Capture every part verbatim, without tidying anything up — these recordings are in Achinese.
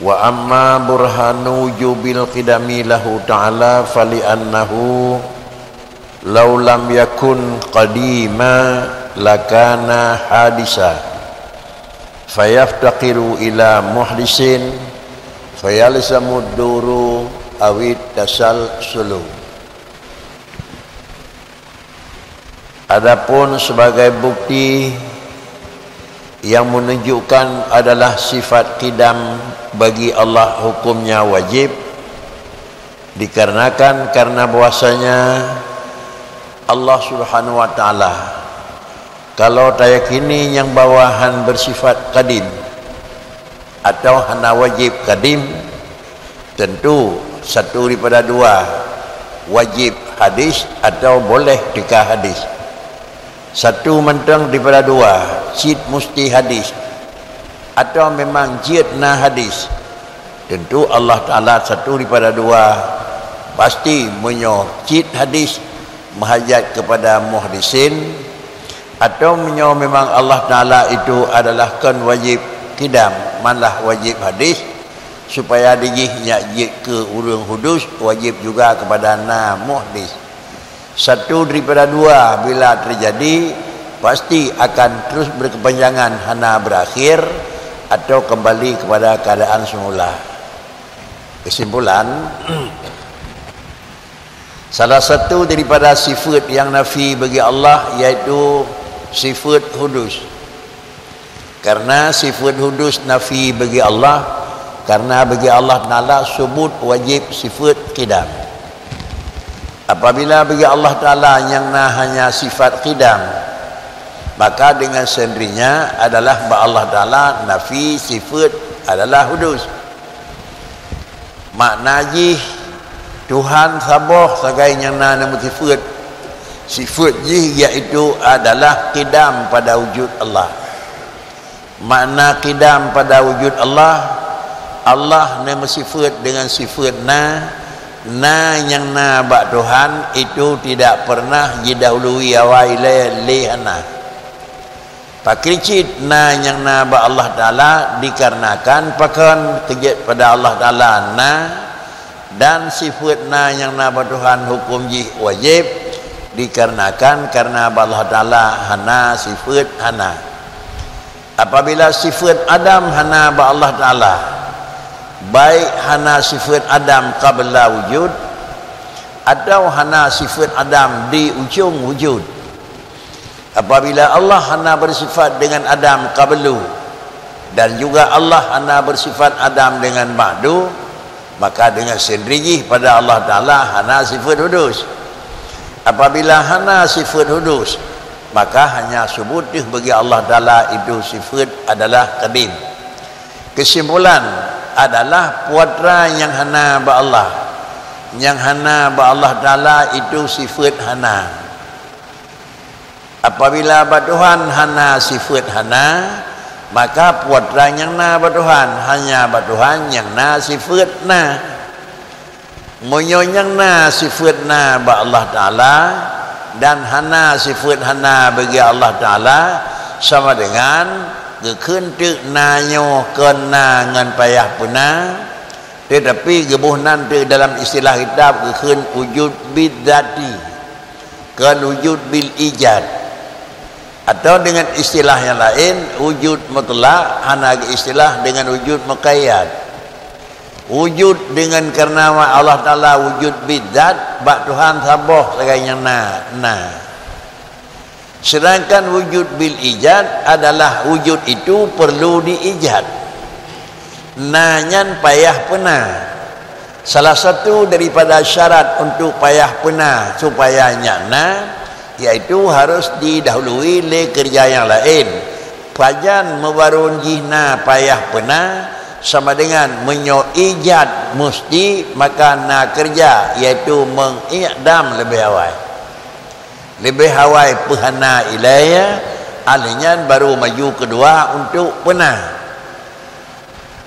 Wa amma burhanu wujubil qidami lahu ta'ala fali'annahu law lam yakun qadima lakana hadisa, fayaftaqiru ila muhdisin, fayalzamud duru awit tasalsulu. Adapun sebagai bukti yang menunjukkan adalah sifat qidam bagi Allah hukumnya wajib, dikarenakan karena bahwasanya Allah Subhanahu wa Ta'ala, kalau tayakini nyang bahwa han bersifat qadim atau hana wajib qadim, tentu satu daripada dua, wajib hadis atau boleh teuka hadis. Satu mantong daripada dua, cit musti hadis, atau memang jeuet na hadis. Tentu Allah Ta'ala satu daripada dua, pasti meunyoe cit hadis meuhajat kepada muhdisin, atau meunyoe memang Allah Ta'ala itu adalah kon wajib qidam, malah wajib hadis, supaya dijih nyak jeuet keu ureuëng hudus, wajib juga kepada na muhdis. Satu daripada dua bila terjadi, pasti akan terus berkepanjangan, hana berakhir, atau kembali kepada keadaan semula. Kesimpulan, salah satu daripada sifat yang nafi bagi Allah yaitu sifat hudus. Karena sifat hudus nafi bagi Allah, karena bagi Allah Ta'ala subut wajib sifat qidam. Apabila bagi Allah Ta'ala nyang na hanya sifat qidam, maka dengan sendirinya adalah bak Allah Ta'ala nafi sifat adalah hudus. Makna jih, Tuhan saboh sagai nyang na neumeusifeuet. Sifeuet jih yaitu adalah qidam pada wujud Allah. Makna qidam pada wujud Allah, Allah neumeusifeuet deungon sifeuet na, na nyang na bak Tuhan itu tidak pernah jidahului awai lé, lé hana. Pakri cit na nyang na bak Allah Ta'ala dikarenakan pakon keujeuet pada Allah Ta'ala na, dan sifeuet na nyang na bak Tuhan huköm jih wajéb dikarenakan karena bak Allah Ta'ala hana sifeuet hana. Apabila sifeuet adam hana bak Allah Ta'ala, baik hana sifeuet adam qabla wujud, atau hana sifeuet adam di ujong wujud, apabila Allah hana bersifat dengan adam qablu, dan juga Allah hana bersifat adam dengan ba'du, maka dengan sendiri jih pada Allah Ta'ala hana sifeuet hudus. Apabila hana sifeuet hudus, maka hanya subut teuh bagi Allah Ta'ala itu sifeuet adalah qadim. Kesimpulan adalah putra nyang hana bak Allah, nyang hana bak Allah Ta'ala itu sifeuet hana. Apabila bak Tuhan hana sifeuet hana, maka putra nyang na bak Tuhan, hanya bak Tuhan nyang na sifeuet na. Meunyoe nyang na sifeuet na bak Allah Ta'ala dan hana sifeuet hana bagi Allah Ta'ala, sama dengan geukheun teuk na nyoe kon na ngon payah peuna, teutapi geuboh nan teuk dalam istilah kitab geukheun wujud bidzati. Kon wujud bil ijad. Atau dengan istilah yang lain, wujud mutlak hana geuistilah dengan wujud muqayyad. Wujud dengan karena Allah Ta'ala wujud bidzat, bak Tuhan saboh sagai nyang na, na. Sedangkan wujud bil ijad adalah wujud itu perlu diijad. Na nyan payah peuna. Salah satu daripada syarat untuk payah peuna supaya nyan na, yaitu harus didahului lé keureuja nyang laén. Pajan meubarô jih na payah peuna, sama dengan meunyoe ijad musti, maka na keureuja, yaitu meuikdam leubeh awai. Leubeh awai peuhana ilée, ahli nyan barô maju keudua untuk peuna.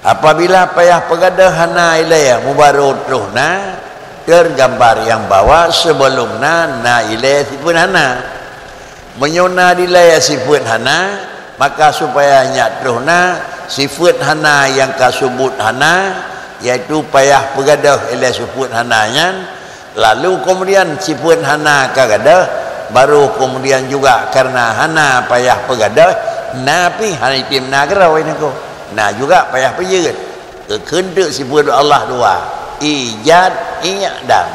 Apabila payah peugadôh hana ilée mubarô troh na, teugambar nyang bahwa sibeulom na, na ilée sifeuet hana. Meunyoe na ilée sifeuet hana, maka supaya nyak troh na, Sifeuet hana nyang ka seubut hana, yaitu payah peugadôh ilée sifeuet hana nyan, lalu keumudian sifeuet hana ka gadôh, barô keumudian juga kareuna hana payah peugadôh, na pih hana item na keudroe nyan keuh, na juga payah peujeuet. Geukheun teuk sifeuet Allah dua, ijad, i'dam.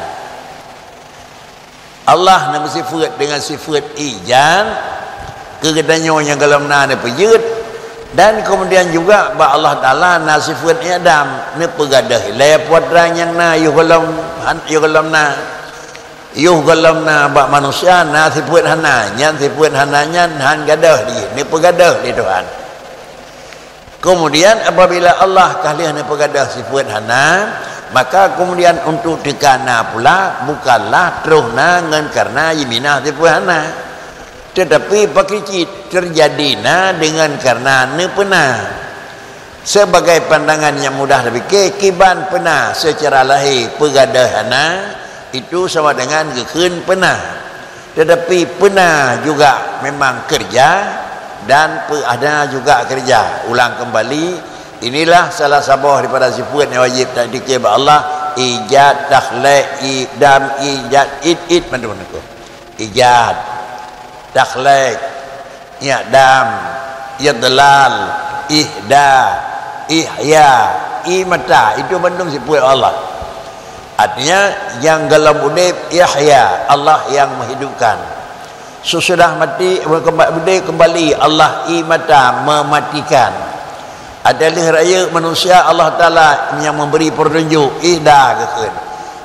Allah neumeusifeuet deungon sifeuet ijad, keu geutanyoe nyang gohlom na neupeujeuet, dan keumudian juga bak Allah Taala na sifeuet i'dam, neupeugadôh ilée peue nyang na yoh gohlom, han-, yoh gohlom na. Yoh gohlom na bak manusia na sifeuet hana, nyan sifeuet hana nyan han gadôh di, neupeugadôh lé Tuhan. Keumudian, apabila Allah ka lheueh neupeugadôh sifeuet hana, maka keumudian untuk teuka na pula bukanlah troh na ngon kareuna jiminah sifeuet hana, teutapi pakri cit teujadi na deungon kareuna neupeuna. Sibagai pandangan nyang mudah tapike, kiban peuna seucara lahé peugadôh hana, itu sama dengan geukheun peuna. Teutapi peuna juga memang keureuja dan peu-, hana juga keureuja. Ulang keumbali, inilah salah saboh daripada sifeuet nyang wajéb taiktikeuet bak Allah, ijad, takhlek, i'dam, ijad, i'd, i'd, mandum nyan keuh. Ijad, takhlek, i'dam, idlal, ihda, ihya, imata, itu mandum sifeuet Allah. Artinya, nyang gohlom udeb, ihya, Allah nyang menghidupkan. Sesudah mati, kemba-, udeb kembali, Allah imata, mematikan. Ada lheueh rayeuk manusia, Allah Taala nyang memberi petunjuk, ihda geukheun.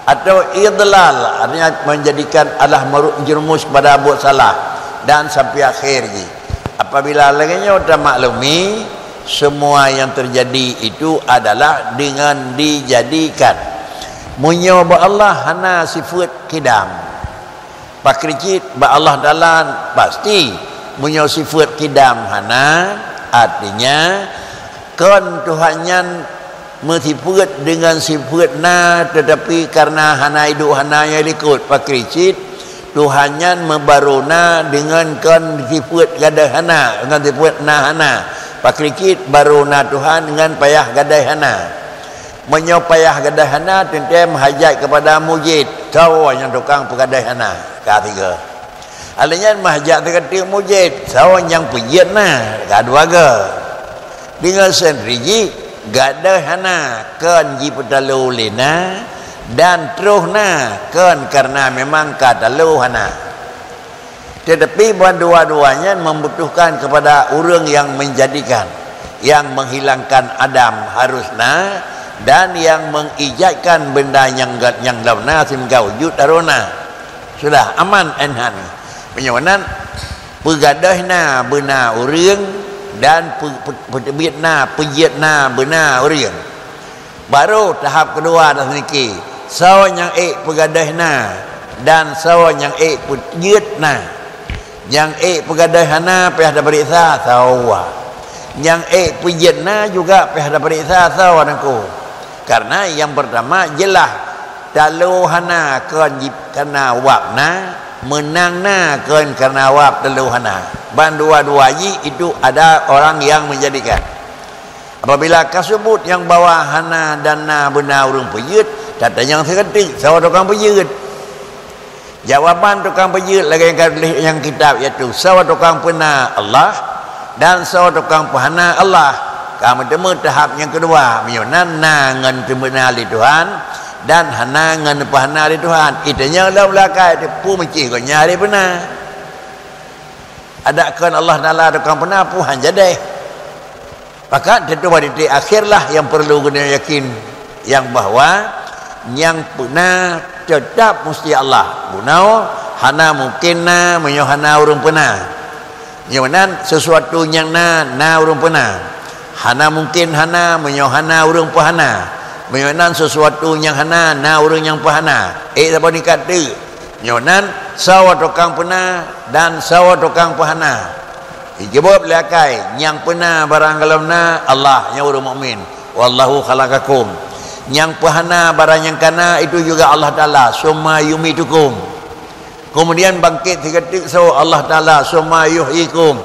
Atau idlal, artinya menjadikan Allah meru-, jerumus kepada buet salah dan sampai akhir jih. Apabila lagée nyoe tamaklumi, semua yang terjadi itu adalah dengan dijadikan. Meunyoe bak Allah hana sifeuet qidam, pakri cit bak Allah Taala pasti. Meunyoe sifeuet qidam hana, artinya kon Tuhan nyan meusifeuet deungon sifeuet na, teutapi kareuna hana iduek hana nyang likot, pakri cit Tuhan nyan meubarô na deungon kon sifeuet gadôh hana, ngon sifeuet na hana, pakri cit barô na Tuhan ngon payah gadôh hana. Meunyoe payah gadôh hana, teuntée meuhajat keupada mujid, soe nyang tukang peugadôh hana, ka sigoe. Alheuh nyan meuhajat sigoe teuk mujid, soe nyang peujeuet na, ka dua goe. Deungon seundiri jih, gadôh hana kon jipeutalo lé na, dan troh na kon kareuna memang ka talo hana. Teutapi bandua-dua nyan membutuhkan kepada ureuëng yang menjadikan, yang menghilangkan adam harus na, dan yang mengijadkan benda nyang ga-, nyang lom na sehingga wujud harus na. Sudah, aman, enhan. Meunyoe meunan, peugadôh na beuna ureuëng dan pe-, pe-, peuteubiet na, peujeuet na beuna ureuëng. Barô tahap keudua dah seuniki, soe nyang ék peugadôh na dan soe nyang ék peujeuet na. Nyang ék peugadôh hana payah tapeuriksa, soe. Nyang ék peujeuet na juga payah tapeuriksa, soe, Teungku. Karena nyang peurtama jeulaih talo hana kon jih kareuna wab na, meunang na kon kareuna wab talo hana. Bandua-dua jih itu ada orang yang menjadikan. Apabila ka seubut nyang bahwa hana dan na beuna ureuëng peujeuet, tatanyong sigoe teuk, soe tukang peujeuet? Jawaban tukang peujeuet lagée nyang ka tuléh nyang kitab, yaitu soe tukang peuna, Allah, dan soe tukang peuhana, Allah. Ka meuteumé tahap nyang keudua, meunyoe nan na ngon teubeuna lé Tuhan dan hana ngon peuhana lé Tuhan. Itanyong lom lakée teupeu meucih gobnyan hari beuna. Adak kon Allah Taala tukang peuna, peue han jadeh. Maka, teuma di tieb akhirlah nyang perlu geutanyoe yakin, nyang bahwa nyang peuna teutap musti Allah. Bunoe hana mungken na meunyoe hana ureuëng peuna. Nyoe nan sesuatu nyang na, na ureuëng peuna. Hana mungken hana meunyoe hana ureuëng peuhana. Meunyoe nan sesuatu nyang hana, na ureuëng nyang peuhana. Ék saboh ningkat teuk. Nyoe nan soe tukang peuna dan soe tukang peuhana. Jijaweueb lé akai, nyang peuna barang gohlom na, Allah, nyang ureuëng mukmin. Wallahu khalaqakum. Nyang peuhana barang nyang ka na, itu juga Allah Taala, summa yumitukum. Keumudian bangkét sigoe teuk soe, Allah Taala, summa yuhyikum.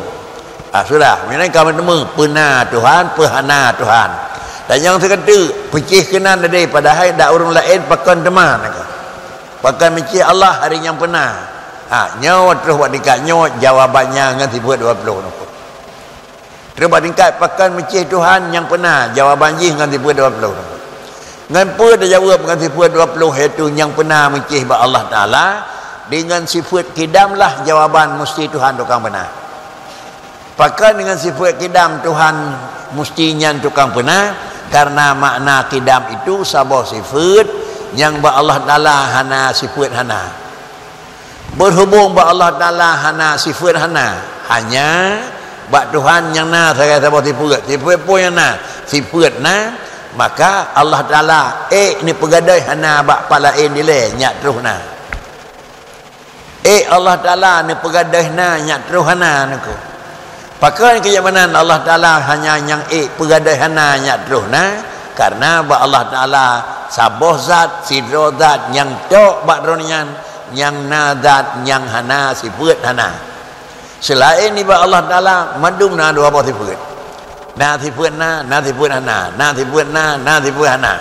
Ah, sudah. Meunyoe ka meuteumé, peuna Tuhan, peuhana Tuhan. Dan nyang sigoe teuk, peucéh keunan tadi, padahai dak ureuëng laén pakon teuma. Pakon meucéh Allah hari nyang peuna. Ha, nyoe troh bak tingkat nyoe jawabannya ngon sifeuet dua ploh nyoe. Troh bak tingkat pakon meucéh Tuhan nyang peuna, jawaban jih ngon sifeuet dua ploh. Ngon peue tajaweueb ngon sifeuet dua ploh, yaitu nyang peuna meucéh bak Allah Taala, deungon sifeuet kidam lah jawaban musti Tuhan tukang peuna. Pakon deungon sifeuet kidam Tuhan musti nyan tukang peuna? Karena makna kidam itu saboh sifeuet nyang bak Allah Taala hana sifeuet hana. Berhubung bak Allah Taala hana sifeuet hana, hanya bak Tuhan nyang na sagai saboh sifeuet. Sifeuet peue nyang na? Sifeuet na, maka Allah Taala ék neupeugadôh hana bak pat laén dilée, nyak troh na. Ék Allah Taala neupeugadôh na, nyak troh hana nyoe. Pakon keu nyang meunan Allah Taala hanya nyang ék peugadôh hana, nyak troh na? Karena bak Allah Taala saboh zat, sidroe zat nyang tok bak droe nyan, nyang na zat nyang hana sifeuet hana. Seulaén nibak Allah Taala, mandum na dua boh sifeuet. Na sifeuet na, na sifeuet hana, na sifeuet na, na sifeuet hana.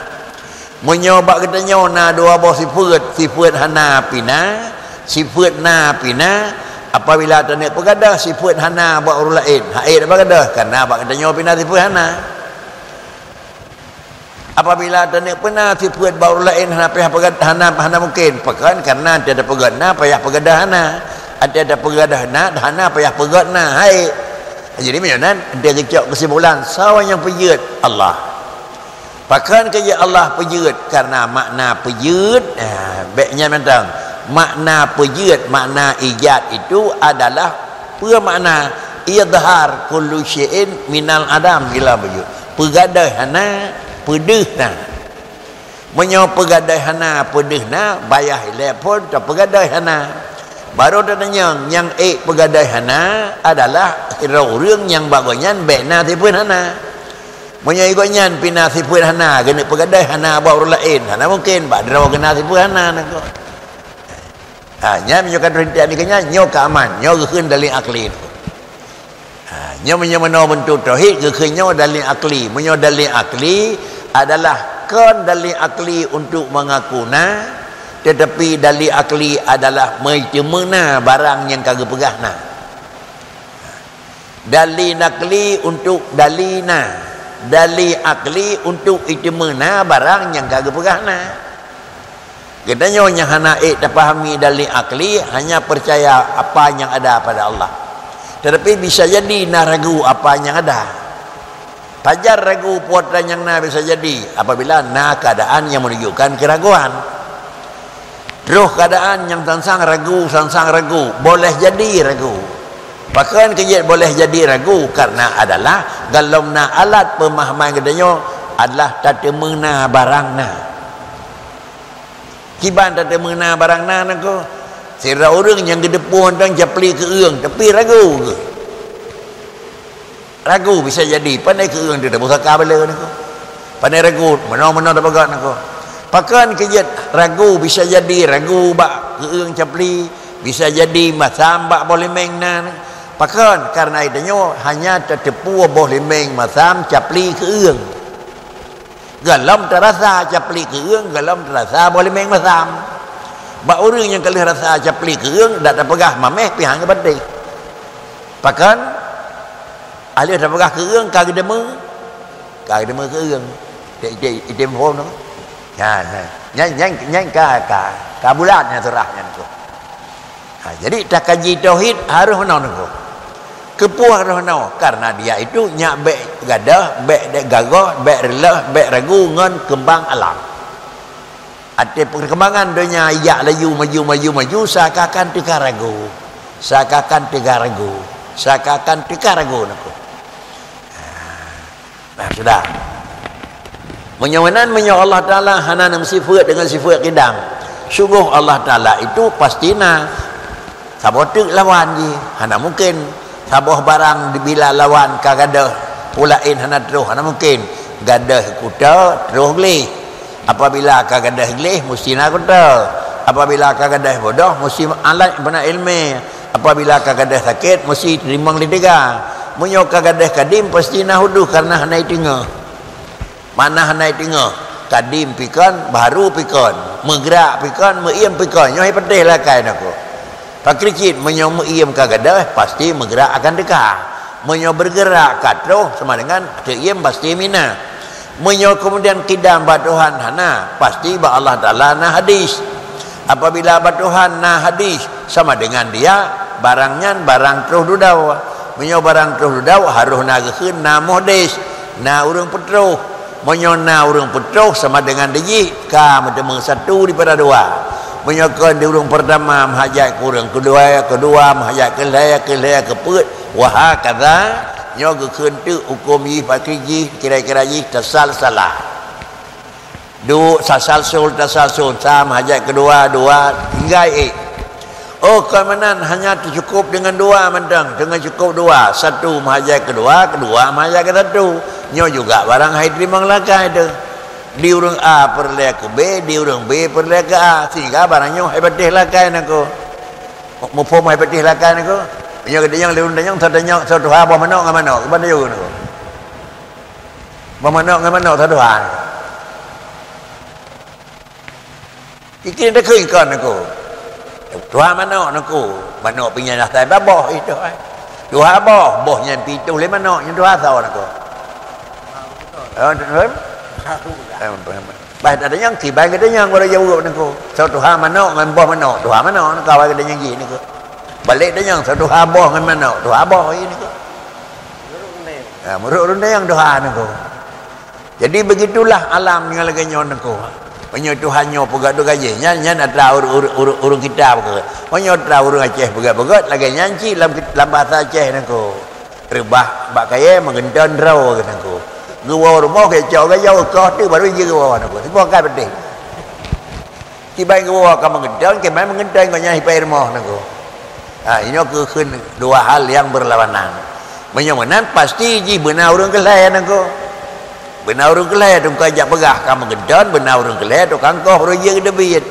Meunyoe bak geutanyoe na dua boh sifeuet, sifeuet hana pih na, sifeuet na pih na, apabila taneuk peugadôh sifeuet hana bak ureuëng laén, han ék tapeugadôh, karena bak geutanyoe pih na sifeuet hana. Apabila taneuk peuna sifeuet bak ureuëng laén hana payah peugad-, hana, hana mungken, pakon? Karena ata tapeugét na payah peugadôh hana, ata tapeugadôh na hana payah peugét na, han ék. Jadi meunyoe nan, ata geucok keusimpulan, soe nyang peujeuet? Allah. Pakon keu jeuet Allah peujeuet? Karena makna peujeuet, ah, bék nyan mantong. Makna peujeuet, makna ijad itu adalah peue makna? Idhar kullu syai'in minal adam ila wujud. Peugadôh hana, peudeuh na. Meunyoe peugadôh hana, peudeuh na, baya ilée phon tapeugadôh hana. Barô tatanyong, nyang ék peugadôh hana adalah sidroe ureuëng nyang bak gobnyan bék na sifeuet hana. Meunyoe gobnyan pih na sifeuet hana, geuneuk peugadôh hana bak ureuëng laén, hana mungken bak droe geuh na sifeuet hana nangko. Ha, nyan meunyoe ka teurintek dikeue nyan, nyoe ka aman, nyoe geukheun dalil akli. Ha, nyoe meunyoe meunoe beuntuk tauhid, geukheun nyoe dalil akli. Meunyoe dalil akli adalah kon dalil akli untuk mengaku na, tetapi dalil akli adalah meuteumeuna barang nyang ka geupeugah na. Dalil nakli untuk dalil na. Dalil akli untuk iteumeuna barang nyang ka geupeugah na. Geutanyoe nyang hana ék tapahami dalil akli, hanya percaya apa nyang ada pada Allah. Tetapi bisa jadi na ragu apa nyang ada. Pajan ragu peue nyang na bisa jadi apabila na keadaan nyang menunjukkan keraguan. Troh keadaan nyang sang-sang ragu, sang-sang ragu, boleh jadi ragu. Pakon keu jeuet boleh jadi ragu? Karena adalah golom na alat pemahaman geutanyoe adalah tateumeuna barang na. Kiban tateumeuna barang na nangko, sidroe ureuëng nyang geuteupeue mantong capli keu ureuëng, tapi ragu geuh. Ragu bisa jadi, pane keu ureuëng teuh tapusaka bala nangko. Pane ragu, meunoe-meunoe tapeugah nangko. Pakon keu jeuet ragu bisa jadi ragu bak keu ureuëng capli, bisa jadi masam bak boh limeng na. Pakon? Karena geutanyoe hanya tateupeue boh limeng masam capli keu ureuëng. Golom tarasa capli keu ureuëng, golom tarasa boh limeng masam. Bak ureuëng nyang ka lheueh rasa capli keu ureuëng, dak tapeugah mameh pih han geupatéh. Pakon? Alheuh tapeugah keu ureuëng ka geudeungoe, ka geudeungoe keu ureuëng. Cek, cek, item phon tu. Nyan, nyan, nyan, nyan ka, ka, ka bulat nyan surah nyan tu. Ha, jadi takaji tauhid harôh meunoe nangko. Keupeue harôh meunoe? Karena dia itu nyak bék gadoh, bék dek gagoh, bék reuloh, bék ragu ngon keumbang alam. Até perkembangan donya jak laju, maju, maju, maju, seakan-akan teuka ragu. Seakan-akan teuka ragu. Seakan-akan teuka ragu nangko. Nah, sudah. Meunyoe meunan, meunyoe Allah Taala hana neumeusifuet deungon sifuet qidam, sunggoh Allah Taala itu pasti na saboh teuk lawan jih. Hana mungken saboh barang bila lawan ka gadoh, peue laén hana troh, hana mungken. Gadoh kuto, troh gleh. Apabila ka gadoh gleh, musti na kuto. Apabila ka gadoh bodoh, musti alat beuna iéleumé. Apabila ka gadoh sakét, musti teurimong lé teuga. Meunyoe ka gadôh kadim, pasti na hudus, karena hana iteungoh. Mana hana iteungoh? Kadim pi kon, baru pi kon, meugrak pi kon, meuiem pi kon. Nyoe hai patéh lakée nakeuh. Pakri cit, meunyoe meuiem ka gadôh, pasti meugrak akan teuka. Meunyoe bergerak ka troh, sama dengan teuiem pasti mina. Meunyoe kemudian kidam bak Tuhan hana, pasti bak Allah Taala na hadis. Apabila bak Tuhan na hadis, sama dengan dia, barang nyan barang troh dudoe. Meunyoe barang troh dudoe, harôh na geukheun na muhdis, na ureuëng peutroh. Meunyoe na ureuëng peutroh, sama dengan dijih ka meuteumé satu daripada dua. Meunyoe kon di ureuëng pertama meuhajat keu ureuëng kedua, kedua meuhajat keu lhée, keu lhée keu peuet, wa hakadha, nyoe geukheun teuk huköm jih, pakri jih, kira-kira jih tasalsalah. Duek tasalsul, tasalsul, sa meuhajat keudua, dua, hingga ék. Oh, kon meunan, hanya teucukup deungon dua mantong, deungon cukup dua. Satu meuhajat keudua, keudua meuhajat keu satu. Nyoe juga barang hai teurimong lakée teuh. Di ureuëng A peureulée keu B, di ureuëng B peureulée keu A, sehingga barang nyoe hai patéh lakée nakeuh. Muphom hai patéh lakée nakeuh? Meunyoe geutanyoe lé ureuëng tanyoe, soe tanyoe, soe tuha boh manok ngon manok, kiban tanyoe nakeuh? Boh manok ngon manok soe tuha? Kikir takheun kon nakeuh. Tuha manok nakeuh, manok pih nyan asai bak boh, eh, tuha. Tuha boh, boh nyan pih ituh lé manok, nyan tuha soe nakeuh? Oh, betul. Bah, ada nyang kiban kata nyang baru jaweueb nakeuh. Soe tuha manok ngon boh manok, tuha manok, nakeuh awai kata nyang jih nakeuh. Balek tanyong, soe tuha boh ngon manok, tuha boh jih nakeuh. Ha, meurok rundeng tuha nakeuh. Jadi, begitulah alam nyang lagée nyoe nakeuh. Meunyoe Tuhan nyoe peugah tu gaji, nyan, nyan atra ur-, ur-, ur-, ureuëng kita peugah. Meunyoe atra ureuëng Aceh peugah-peugah, lagée nyan cit lam, lam bahasa Aceh nakeuh. Reubah bak kayée meugeunton droe nakeuh. Geuwoe rumoh geucok geuyoe koh tu baru jih geuwoe nakeuh. Sipoh kai peudeh. Kiban geuwoe ka meugeunton, kiban meugeunton gobnyan hipai rumoh nakeuh. Ha, inoe keu kheun dua hal nyang beurlawanan. Meunyoe meunan, pasti jih beuna ureuëng keu lhée nakeuh. Beuna ureuëng keu lhée, teungku jak peugah ka meugeunton, beuna ureuëng keu lhée, tukang koh ureuëng jeuet geuteubiet.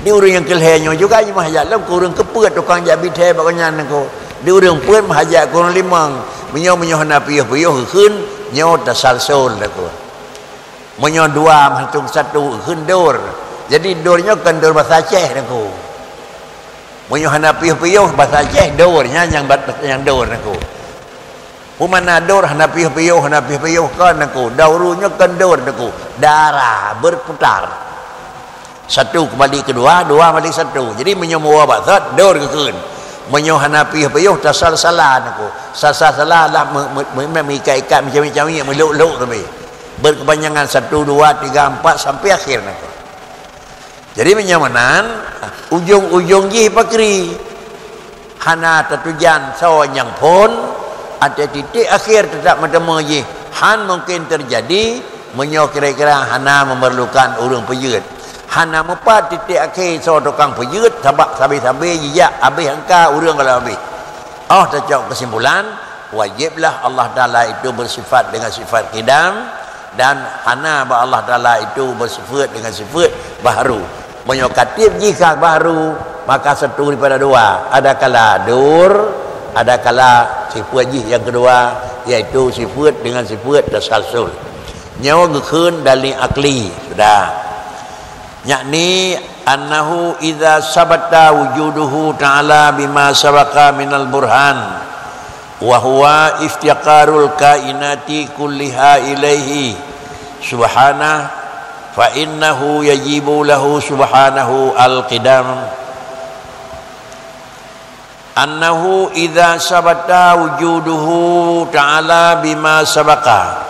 Di ureuëng nyang keu lhée nyoe juga jih meuhajat lom keu ureuëng keu peuet, tukang jak bi thée bak gobnyan nakeuh. Di ureuëng peuet meuhajat keu ureuëng limong. Meunyoe, meunyoe hana piôh-piôh geukheun, nyoe tasalsul nakeuh. Meunyoe dua meuhitong satu, geukheun dor. Jadi, dor nyoe kon dor basa Aceh nakeuh. Meunyoe hana piôh-piôh, basa Aceh dor, nyan nyang bat-, nyang dor nakeuh. Peue makna dor hana piôh-piôh, hana piôh-piôh kon nakeuh. Dauru nyoe kon dor nakeuh. Dara, berputar. Satu kembali ke dua, dua balik satu. Jadi, meunyoe meuwoe bak sot, dor geukheun. Meunyoe hana piôh-piôh, tasalsala nakeuh. Salsala lah me-, me-, me-, meuikat-ikat, meucamik-camik, meulok-lok sabe. Berkepanjangan satu, dua, tiga, empat, sampai akhir nakeuh. Jadi, meunyoe meunan, ujong-ujong jih pakri. Hana tatujan soe nyang phon, ateueh titek akhé teutap meuteumé jih. Han mungken teujadi meunyoe kira-kira hana memerlukan ureuëng peujeuet. Hana meupat titek akhé soe tukang peujeuet, sabab sabe-sabe jijak habéh angka ureuëng gohlom habéh. Oh tacok keusimpulan, wajiblah Allah Taala itu beusifat dengan sifat qidam, dan hana bak Allah Taala itu beusifeuet dengan sifeuet bahru. Meunyoe ka tieb jih ka bahru, maka satu daripada dua, adakala dur, adakala sifeuet jih nyang keudua, yaitu sifeuet dengan sifeuet tasalsul. Nyoe geukheun dalil akli, sudah. Yakni annahu idza sabata wujuduhu ta'ala bima sabaqa minal burhan, wa huwa iftiqarul kainati kulliha ilaihi subhanah, fa innahu yajibu lahu subhanahu al-qidam. Annahu idza sabata wujuduhu ta'ala bima sabaqa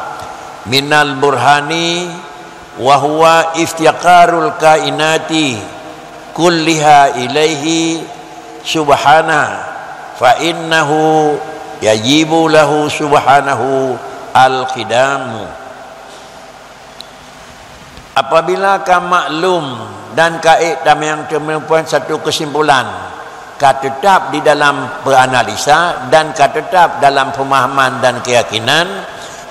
minal burhani, wa huwa iftiqarul kainati kulliha ilaihi subhana, fa innahu yajibu lahu subhanahu al-qidamu. Apabila ka maklum dan ka ék tamong teumeupeue satu keusimpulan, ka teutap di dalam peuanalisa dan ka teutap dalam peumahaman dan keuyakinan,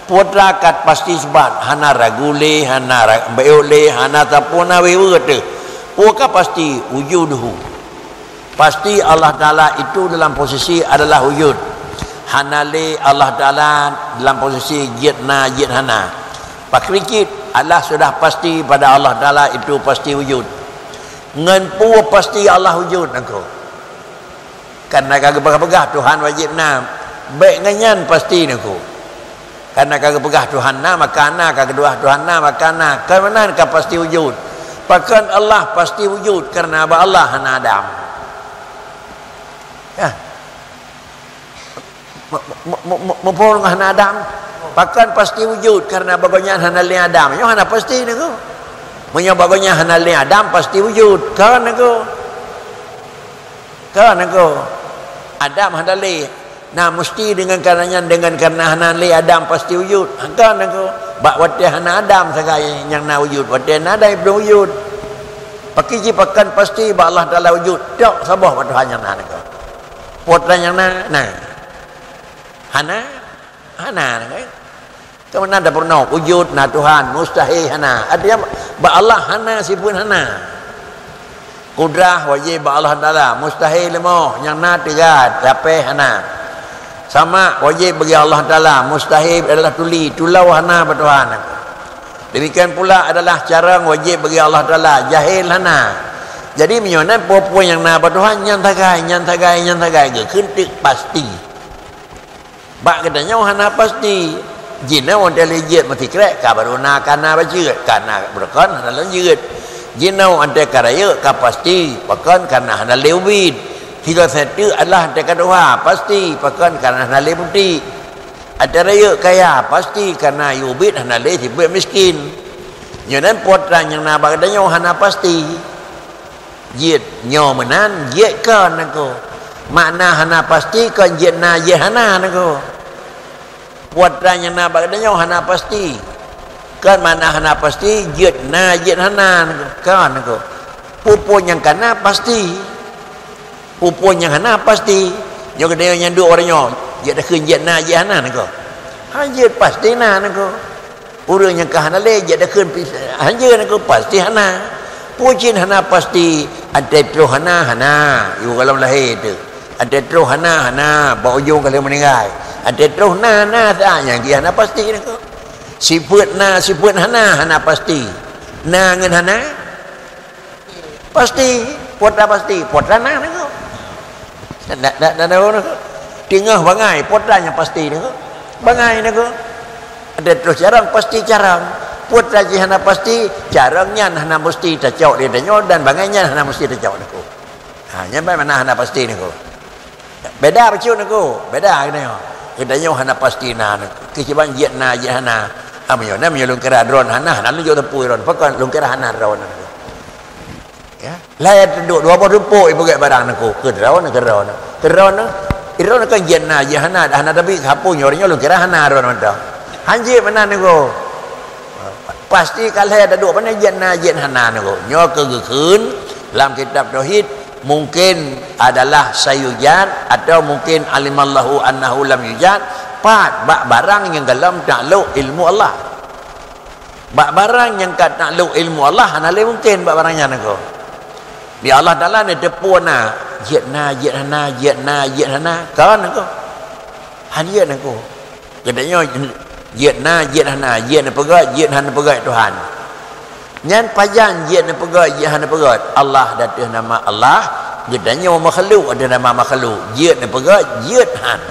peue teuma ka pasti sebat, hana ragu lé, hana ra-, beuyôh lé, hana sapeue na wewe teuh. Peue ka pasti, wujuduhu. Pasti Allah Taala itu dalam posisi adalah wujud. Hana lé Allah Taala dalam posisi jeuet na, jeuet hana. Pakri cit, Allah sudah pasti pada Allah Taala itu pasti wujud. Ngon peue pasti Allah wujud nangko? Karena ka geupeugah-peugah Tuhan wajéb na, bék ngon nyan pasti nangko. Karena ka geupeugah Tuhan na, maka na, ka geupeugah Tuhan na, maka na. Keunan ka pasti wujud. Pakon Allah pasti wujud? Karena bak Allah hana adam. Ya. Me-, me-, me-, me-, muphom hana adam. Pakon pasti wujud? Karena bak Gobnyan hana lé adam. Nyoe hana pasti nangko. Meunyoe bak Gobnyan hana lé adam, pasti wujud. Kon nangko. Kon nangko. Adam hana lé. Nah, mesti dengan karena nyan, dengan karena hana lé adam pasti wujud. Kon nangko. Bak watée hana adam sagai nyang na wujud. Watée na adam, iblom wujud. Pakri jih pakon pasti bak Allah Taala wujud? Tok saboh bak Tuhan nyang na nangko. Peue treuk nyang na? Na. Hana? Hana, kan? Keumanaan tapeurunoe, wujud na Tuhan, mustahil hana. Artinya, bak Allah hana sifeuet hana. Kudrah wajéb bak Allah Taala, mustahil leumoh, nyang na teuga, lapéh hana. Sama wajéb bagi Allah Taala, mustahil adalah tuli, tulao hana bak Tuhan. Demikian pula adalah carông wajéb bagi Allah Taala, jahil hana. Jadi, meunyoe na peue-peue nyang na bak Tuhan, nyan sagai, nyan sagai, nyan sagai, geukheun teuk pasti. Bak geutanyoe hana pasti. Jinoe watée lé jeuet meusikrek, ka barô na, ka na bacut, ka na beureukan, hana lôn jeuet. Jinoe watée ka rayeuk, ka pasti, pakon? Karena hana lé ubit. Sigoe sateuk adalah watée ka tuha, pasti, pakon? Karena hana lé putéh. Watée rayeuk kaya, pasti, karena yue ubit hana lé sifeuet miskin. Nyoe nan peue treuk nyang na bak geutanyoe hana pasti. Jeuet nyoe meunan, jeuet kon nangko. Makna hana pasti kon jeuet na, jeuet hana nangko. Peue treuk nyang na bak geutanyoe hana pasti. Kon makna hana pasti, jeuet na, jeuet hana nangko. Kon nangko. Peue-peue nyang ka na pasti. Peue-peue nyang hana pasti. Nyoe geutanyoe nyang duek uroe nyoe, jeuet takheun jeuet na, jeuet hana nangko. Ha, jeuet pasti na nangko. Ureuëng nyang ka hana lé, jak takheun pi-, hanjeuet nangko, pasti hana. Peue cit hana pasti? Watée troh hana, hana. Yue gohlom lahé teuh. Watée troh hana, hana. Bak ujong ka lheueh meuninggai. Watée troh na, na saát nyan jih hana pasti nangko. Sifeuet na, sifeuet hana, hana pasti. Na ngon hana? Pasti, peue treuk pasti, peue treuk na nangko. Na, na, na, na, nangko. Teungoh bangai, peue treuk nyang pasti nangko. Bangai nangko. Watée troh carông, pasti carông. Peue treuk jih hana pasti, carông nyan hana meusti tacok lé tanyoe dan bangai nyan hana meusti tacok nangko. Ha, nyan ban makna hana pasti nangko. Beda bacut nangko, beda geutanyoe. Geutanyoe hana pasti na nangko. Keucuali jeuet na, jeuet hana. Ha, meunyoe na, meunyoe lôn kira droen hana, hana lôn jok teupeu droen. Pakon lôn kira hana droen nangko. Ya. Lhée teudok dua boh tumpok ipeugét barang nangko. Keu droen, keu droen. Keu droen, keu droen kan jeuet na, jeuet hana, dah hana tapi sapeue nyoe, nyoe lôn kira hana droen mantong. Hanjeuet meunan nangko. Pasti ka lhée taduek pane jeuet na, jeuet hana nangko. Nyoe keuh geukheun lam kitab tauhid, mungkin adalah sayujad atau mungkin alimallahu annahu lam yujad, pat bak barang nyang gohlom taklok ilmu Allah. Bak barang nyang ka taklok ilmu Allah, hana lé mungken bak barang nyan nangko. Di Allah Taala neuteupeue na, jeuet na, jeuet hana, jeuet na, jeuet hana, kon nangko. Hanjeuet nangko. Geutanyoe jeuet na, jeuet hana, jeuet neupeugét, jeuet hana neupeugét Tuhan. Nyan pajan jeuet neupeugét, jeuet hana neupeugét? Allah ateueh nama Allah, geutanyoe makhluk ateueh nama makhluk, jeuet neupeugét, jeuet hana.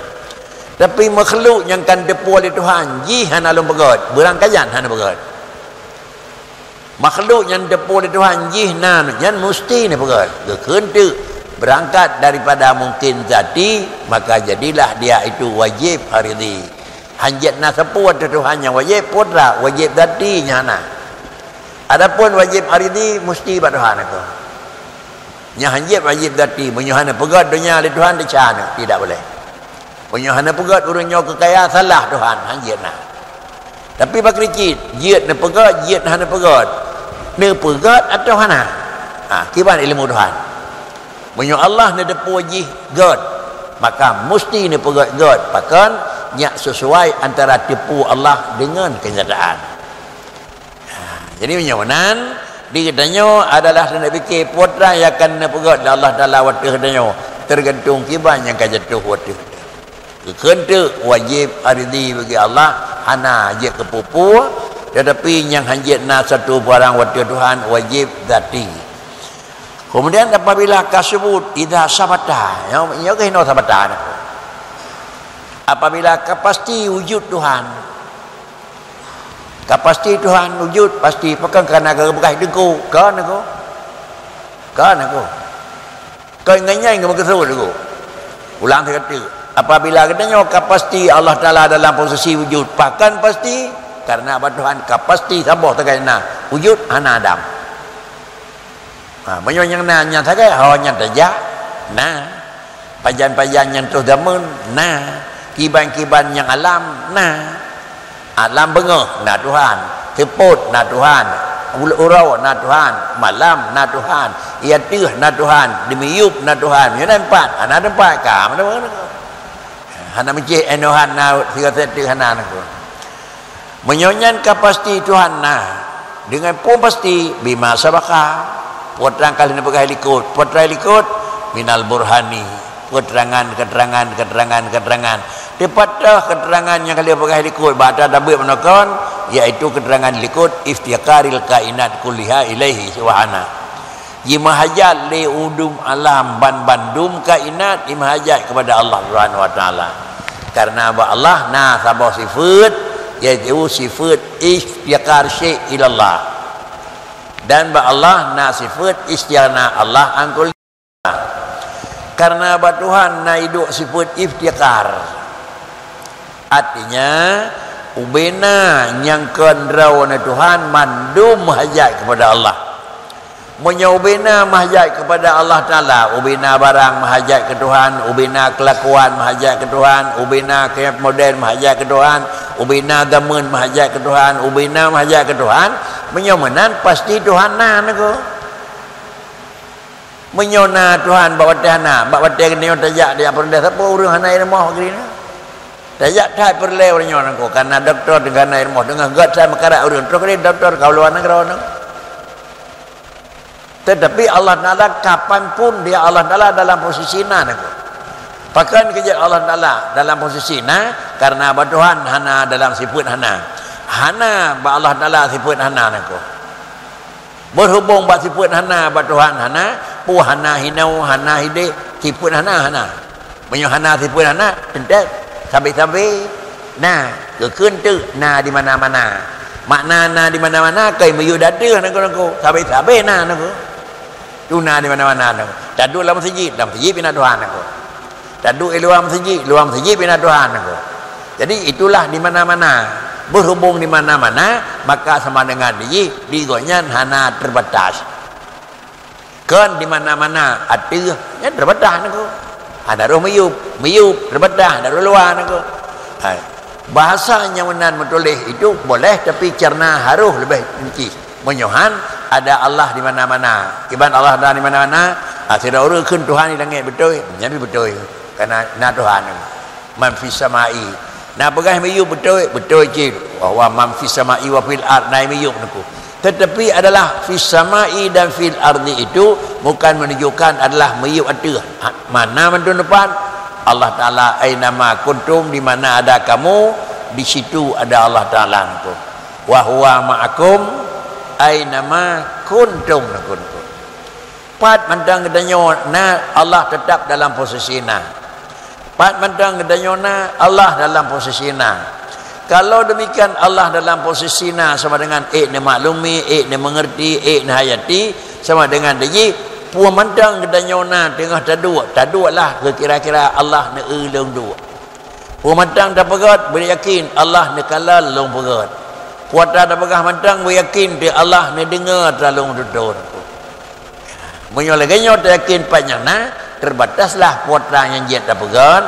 Tapi makhluk nyang ka neuteupeue lé Tuhan, jih hana lôn peugét, beurangkajan hana peugét. Makhluk nyang neuteupeue lé Tuhan jih na, nyan musti neupeugét. Geukheun teuk, beurangkat daripada mungken zati, maka jadilah dia itu wajéb aridhi. Hanjeuet na sapeue ateueh Tuhan nyang wajéb, peue treuk wajéb zati nyan na. Adapun wajéb aridhi, musti bak Tuhan nangko. Nyan hanjeuet wajéb zati, meunyoe hana peugét donya lé Tuhan, desya na, tidak boleh. Meunyoe hana peugét ureuëng nyoe keu kaya, salah Tuhan, hanjeuet na. Tapi pakri cit, jeuet neupeugét, jeuet hana neupeugét. Neupeugét atawa hana? Ha, kiban ilmu Tuhan. Meunyoe Allah neuteupeue jih gét, maka musti neupeugét gét. Pakon? Nyak sesuai antara teupeue Allah deungon keunyataan. Ha, jadi meunyoe meunan, di geutanyoe adalah neupiké peue treuk nyang akan neupeugét lé Allah Taala watée geutanyoe, teugantung kiban nyang ka jatuh watée geutanyoe. Keukeuen teuk wajéb aridhi bagi Allah, hana jeuet keu peue-peue, tetapi nyang hanjeuet na satu barang watée Tuhan wajéb zati. Kemudian apabila ka sebut, idza sabata, nyoe, nyoe keuh hinoe sabata nyoe. Apabila ka pasti wujud Tuhan, ka pasti Tuhan wujud, pasti pakon ka na geupeugah teungku, ka na ko. Ka na ko. Ka ngon nyan geumeukeusut teungku. Ulang sigoe teuk. Apabila geutanyoe ka pasti Allah Taala dalam posisi wujud, pakon pasti? Karena bak Tuhan ka pasti saboh sagai na. Wujud hana adam. Ha, meunyoe nyang na nyan sagai, ho nyan tajak, na. Pajan-pajan nyang troh jameun, na. Kiban-kiban nyang alam, na. Alam beungoh, na Tuhan. Seupôt, na Tuhan. Ul-, uroe, na Tuhan. Malam, na Tuhan. Ateueh, na Tuhan. Dimiyueb, na Tuhan. Meunyoe na teumpat, hana teumpat, ka mana-mana. Hana meucéh, eh, Tuhan na sigoe teuk hana na ko. Meunyoe nyan ka pasti Tuhan na, deungon peue pasti, bima sabaka, peue trang ka lheueh neupeugah likot, peue trang likot, minal burhani, keuteurangan, keuteurangan, keuteurangan, keuteurangan. Teupat toh keuteurangan nyang ka lheueh peugah likot, bak ata tabeuet meunoe kon, yaitu keuteurangan likot iftiqaril kainat kulliha ilaihi subhana. Jimeuhajat lé udum alam ban bandum kainat jimeuhajat kepada Allah Subhanahu wa Taala. Karena bak Allah na saboh sifeut, yaitu sifeut iftiqar syai' ilallah. Dan bak Allah na sifeut istighna Allah an kulli. Karena bak Tuhan na iduek sifeut iftiqar. Artinya, ubena nyang kon droe Tuhan mandum meuhajat kepada Allah. Meunyoe ubena meuhajat kepada Allah Taala, ubena barang meuhajat keu Tuhan, ubena keulakuan meuhajat keu Tuhan, ubena keu model meuhajat keu Tuhan, ubena jameun meuhajat keu Tuhan, ubena meuhajat keu Tuhan, meunyoe meunan pasti Tuhan na nangko. Meunyoe na Tuhan bak watée hana, bak watée geutanyoe tajak, tajak peureulée, sapeue ureuëng hana ié rumoh geutanyoe? Tajak that peureulée ureuëng nyoe nangko, kana dokto teungoh hana ié rumoh, teungoh gét that meukarat ureuëng, troh keudeh dokto ka u luwa nanggroe nangko. Tetapi Allah Taala kapanpun dia Allah Taala dalam posisi na nangko. Pakon keujeuet Allah Taala dalam posisi na? Karena bak Tuhan hana dalam sifeut hana. Hana bak Allah Taala sifeut hana nangko. Berhubung bak sifeut hana, bak Tuhan hana, peue hana hinoe, hana hideh, sifeut hana, hana. Meunyoe hana sifeut hana, teuntée sabe-sabe na, keukeuen teuk na di mana-mana. Makna na di mana-mana, kai meuyue dateueh nangko-nangko, sabe-sabe na nangko. Tu na di mana-mana nangko. Taduek lam meuseujid, lam meuseujid pih na Tuhan nangko. Taduek i luwa meuseujid, luwa meuseujid pih na Tuhan nangko. Jadi itulah di mana-mana. Berhubung di mana-mana, maka sama dengan di jih, di gobnyan hana terbatas. Kon di mana-mana ateueh, nyan terbatas nangko. Hana roh meuyueb, meuyueb terbatas, hana roh luwa nangko. Hai. Bahasa nyang meunan meutuléh itu boleh, tapi cerna harôh leubeh ringkih. Meunyoe han, ada Allah di mana-mana. Kiban Allah ada di mana-mana, ha, sidroe ureuëng kheun Tuhan di langét beutôi, nyan pih beutôi. Karena na Tuhan. Man fis samai. Na peugah meuyueb beutôi, beutôi cit. Bahwa man fis samai wa fil ard, na meuyueb nangko. Tetapi adalah fis samai dan fil ardi itu bukan menunjukkan adalah meuyueb ateueh. Ha, mana mandum teumpat? Allah Taala, "Ainama kuntum," di mana ada kamu, di situ ada Allah Taala nangko. "Wa huwa ma'akum ainama kuntum," nangko. Pat mantong geutanyoe na, Allah tetap dalam posisi na. Pat mantong geutanyoe na, Allah dalam posisi na. Kalau demikian Allah dalam posisi na sama dengan ék neumaklumi, ék neumeungerti, ék neuhayati, sama dengan di jih, peue mantong geutanyoe na teungoh taduek, tadueklah keu kira-kira Allah neueu lôn duek. Peue mantong tapeugét, beuyakin Allah neukalon lôn peugét. Peue ata tapeugah mantong, beuyakin teuh Allah neudeungoe ata lôn tutoe. Meunyoe lagée nyoe tayakin pat nyang na, terbataslah peue ata nyang jeuet tapeugét,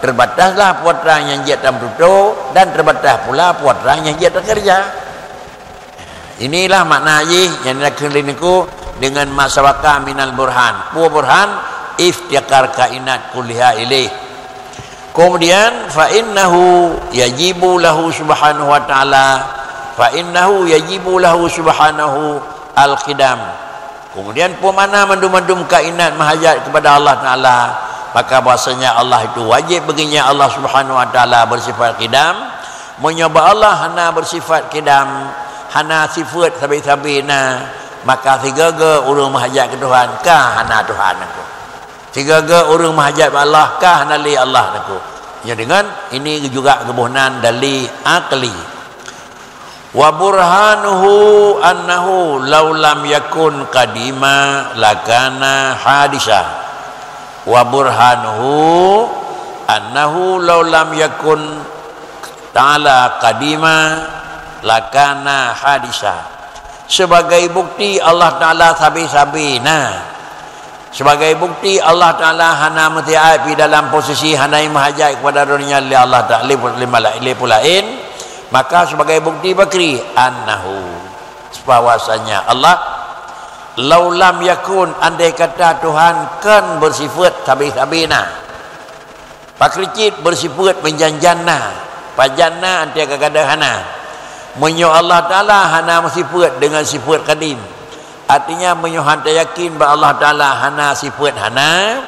terbataslah peue ata nyang jeuet tameututoe, dan terbatas pula peue ata nyang jeuet takeureuja. Inilah makna jih nyang nakeuneuk lé nangko deungon ma sabaka minal burhan. Peue burhan? Iftiqar kainat kulliha ilaih. Kemudian, fa innahu yajibu lahu subhanahu wa ta'ala, fa innahu yajibu lahu subhanahu al-qidam. Kemudian, peue makna mandum-mandum kainat meuhajat kepada Allah Taala, Maka bahwasanya Allah itu wajib bagi nya Allah Subhanahu wa Taala bersifat qidam. Meunyoe bak Allah hana bersifat qidam, hana sifat sabe-sabe na, maka sigoe-goe ureuëng meuhajat keu Tuhan ka hana Tuhan nangku. Sigoe-goe ureuëng meuhajat bak Allah ka hana lé Allah nangku. Nyoe deungon ini juga geuboh nan dalil akli. Wa burhanuhu annahu law lam yakun qadima lakana hadisa. Wa burhanuhu annahu law lam yakun ta'ala qadima lakana hadisa. Sebagai bukti Allah Taala sabe-sabe na. Sebagai bukti Allah Taala hana meusiat di dalam posisi hana meuhajat kepada dunia lé Allah Taala, lé, lé, lé laén, maka sebagai bukti bakri annahu, bahwasanya Allah, laulam yakun, andai kata Tuhan kon bersifat sabe-sabe na. Pakri cit bersifat meujanjan na, pajan na, andai kata hana. Meunyoe Allah Taala hana meusifat dengan sifat kadim, artinya meunyoe hana yakin bak Allah Taala hana sifat hana,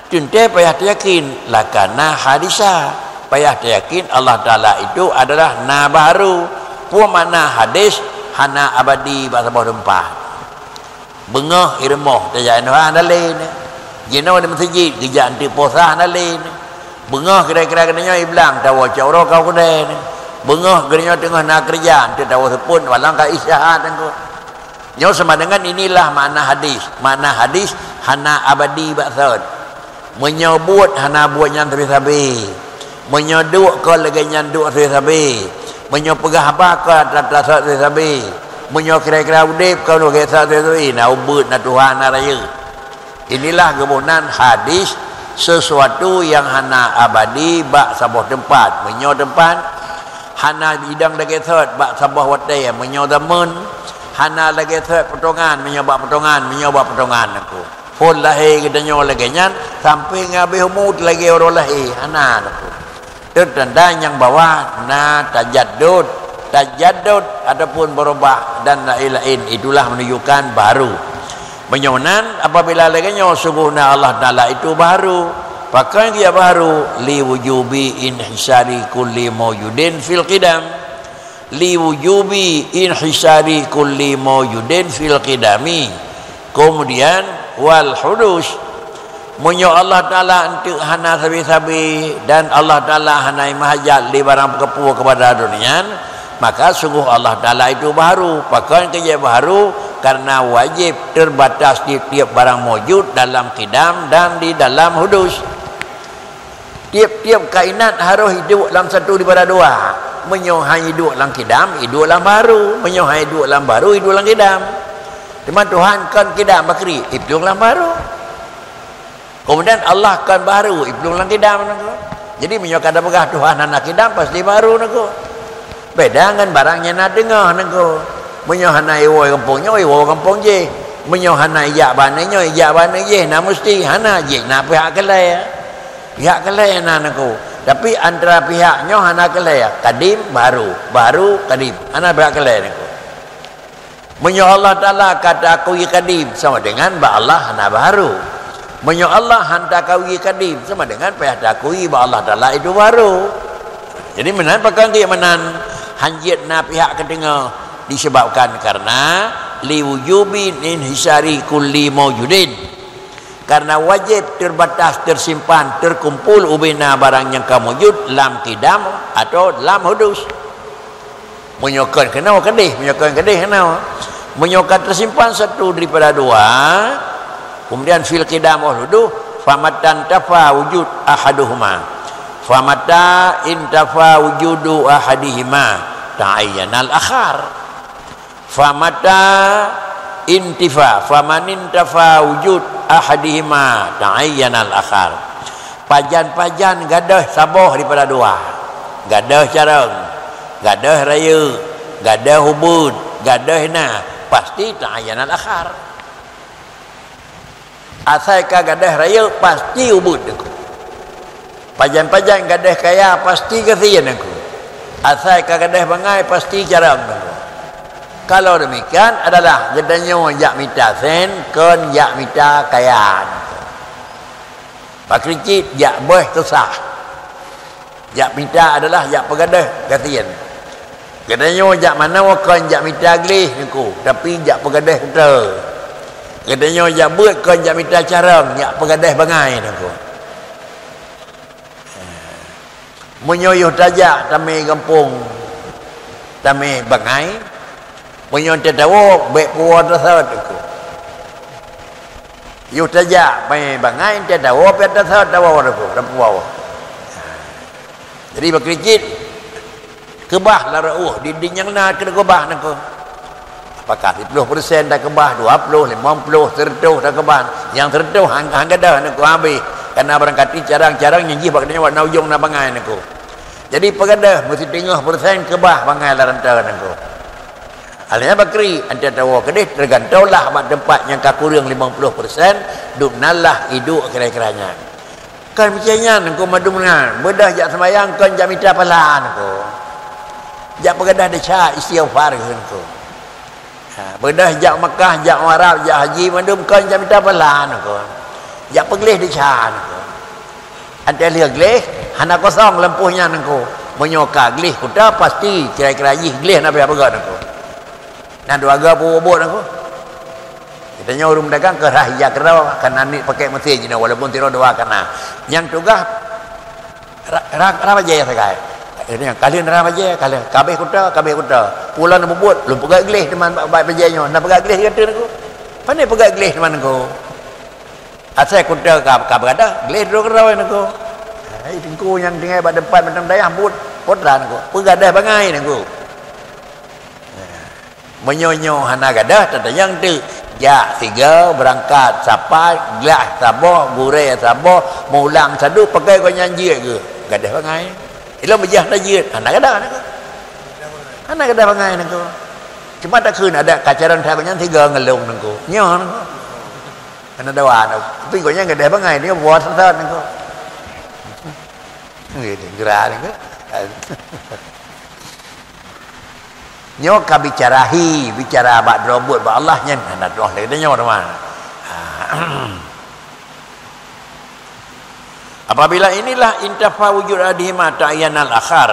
teuntée payah tayakin lakana hadisa. Payah tayakin Allah Taala itu adalah na baharu. Peue makna hadis? Hana abadi bak saboh teumpat. Beungoh i rumoh tajak inoe hana lé nyan. Jinoe di meuseujid geujak eunteuk posa hana lé nyan. Beungoh kira-kira geutanyoe i blang tawoe cok uroe ka u keudée nyan. Beungoh geutanyoe teungoh na keureuja eunteuk tawoe seupôt walang ka isyahat nyan keuh. Nyoe sama dengan inilah makna hadis. Makna hadis hana abadi bak sot. Meunyoe buet hana buet nyan sabe-sabe. Meunyoe duek kon lagée nyan duek sabe-sabe. Meunyoe peugah haba kon atra-atra sot sabe-sabe. Meunyoe kira-kira udeb kon lagée sot sabe-sabe. Na ubeuet, na tuha, na rayeuk. Inilah geuboh nan hadis sesuatu yang hana abadi bak saboh teumpat. Meunyoe teumpat hana idang lagée sot bak saboh watée, meunyoe zameun hana lagée sot peutongan, meunyoe bak peutongan, meunyoe bak peutongan aku. Phon lahé geutanyoe lagée nyan sampoe ngon habéh umu lagée uroe lahé, hana aku. Teutanda nyang bawah na tajaddud, tajaddud ataupun berubah dan laén-laén, itulah menunjukkan baru. Meunyoe nan, apabila lagée nyoe, sungguhnya Allah Taala itu baru. Pakon dia baru? Li wujubi inhisari kulli maujudin fil qidam. Li wujubi inhisari kulli maujudin fil qidami. Kemudian, wal hudus. Meunyoe Allah Taala eunteuk hana sabe-sabe dan Allah Taala hana meuhajat lé barang peukeupue kepada dunia nyan, maka sungguh Allah Taala itu baharu. Pakon keu jeuet baharu? Karena wajéb terbatas tieb-tieb barang maujud dalam qidam dan di dalam hudus. Tieb-tieb kainat harôh iduek lam satu daripada dua. Meunyoe han iduek lam qidam, iduek lam baharu. Meunyoe han iduek lam baharu, iduek lam qidam. Teuma Tuhan kon qidam bakri, iduek lam baharu. Kemudian Allah kon baharu, iplueng lam qidam nangku. Jadi meunyoe ka tapeugah Tuhan hana qidam, pasti baharu nangku. Beda ngon barang nyang na teungoh nangku. Meunyoe hana iwoe gampông nyoe, iwoe gampông jéh. Meunyoe hana ijak bak aneuk nyoe, ijak bak aneuk jéh, na musti hana jih na pihak keulhèe. Pihak keulhèe na nangku. Tapi antara pihak nyoe hana keulhèe, kadim, baharu, baharu, kadim. Hana pihak keulhèe nangku. Meunyoe Allah Taala ka taakui kadim, sama dengan bak Allah hana baharu. Meunyoe Allah han taakui kadim, sama dengan payah taakui bak Allah Taala itu baharu. Jadi meunan pakon keu meunan han jeuet na pihak keu teungoh, disebabkan karena li wujubi inhisari kulli maujudin. Karena wajéb terbatas, tersimpan, terkumpul ubena barang nyang ka mujud lam qidam atau lam hudus. Meunyoe kon keunoe keudeh, meunyoe kon keudeh keunoe. Meunyoe ka teusimpan satu daripada dua, kemudian fil qidam wal hudus, famatan tafa wujud ahaduhuma. Famata intafa wujudu ahadihima ta'ayyanal akhar. Famata intifa, famanintafa wujud ahadihima ta'ayyanal akhar. Pajan-pajan gadôh saboh daripada dua. Gadôh carông, gadôh rayeuk, gadôh ubeuet, gadôh na, pasti ta'ayyanal akhar. Asai ka gadôh rayeuk, pasti ubeuet nangku. Pajan-pajan gadôh kaya, pasti gasien nangku. Asai ka gadôh bangai, pasti carông nangku. Kalau demikian adalah geutanyoe jak mita sen, kon jak mita kaya nangku. Pakri cit jak beueh teusah. Jak mita adalah jak peugadôh gasien. Geutanyoe jak manoe kon jak mita gleh Teungku, tapi jak peugadôh kuta. Geutanyoe jak beuet kon jak mita carông, jak peugadôh bangai Teungku. Meunyoe yoh tajak tamé gampông, tamé bangai, meunyoe tatawoe, bék puwoe tasot Teungku. Yoh tajak mé bangai, tatawoe, pih tasot tawoe Teungku, tapuwoe. Jadi, pakri cit, keubah lam ru'uh, dinding nyang na keuneuk keubah Teungku. Apakah siplôh persen takeubah, dua ploh, limong ploh, seureutôh takeubah? Nyang seureutôh han, han gadôh Teungku, habéh. Kareuna barangkapeue carông-carông nyang jih bak geutanyoe na ujong na bangai Teungku. Jadi, peugadôh meusitingoh persen keubah bangai lam ranta Teungku. Akhirnya pakri, ante tawoe keudeh, teugantoe lah bak teumpat nyang ka kureueng limong ploh persen, dum nan lah iduek kira-kira nyan. Kon meucen nyan Teungku, mandum nyan. Beudôh jak seumayang kon jak mita pahala Teungku. Jak peugadôh desya istighfar Teungku. Ha, beudôh jak Makkah, jak Arab, jak haji, mandum kon jak mita pahala Teungku. Jak peugleh desya Teungku. Ante lheueh gleh, hana kosong lampôh nyan Teungku. Meunyoe ka gleh kuta, pasti kira-kira jih gleh na payah peugah Teungku. Na dua ga peubuet Teungku. Geutanyoe ureuëng meudagang keu rhah ija keudroe, kana niet pakèk meusé jinoe, walaupun sidroe dua kana. Nyang tugaih ra-, ra-, rhah bajèe sagai. Ini nyang ka lheueh rhah bajèe, ka lheueh, ka abéh kuta, ka abéh kuta. Peue lôn peubuet, lôn peugah gleh teuma bak, bak bajèe nyoe. Na peugah gleh di ateueh Teungku. Pane peugah gleh teuma Teungku. Asai kuta ka, ka beugadôh, gleh droe keudroe Teungku. Hai, Teungku nyang tinggai bak teumpat mantong dayah buet, putra Teungku. Peugadôh bangai Teungku. Meunyoe nyoe hana gadôh, tatanyong teuk. Jak sigoe beurangkat sapat, glah saboh, gurèe saboh, meulang saduek, pakon gobnyan jeuet geuh. Gadôh bangai. Ilôn meujah tajeuet, hana gadôh Teungku. Hana gadôh bangai Teungku. Cuma takheun adat ka carông that gobnyan sigoe ngon lôn Teungku. Nyoe Teungku. Hana dawa Teungku. Tapi gobnyan gadôh bangai, dia buat sesat Teungku. Nggih, geura Teungku. Nyoe ka bicara hi, bicara bak droe buet bak Allah nyan hana troh lé geutanyoe teuma. Ha. Apabila inilah intafa wujud ahadihima ta'ayyanal akhar.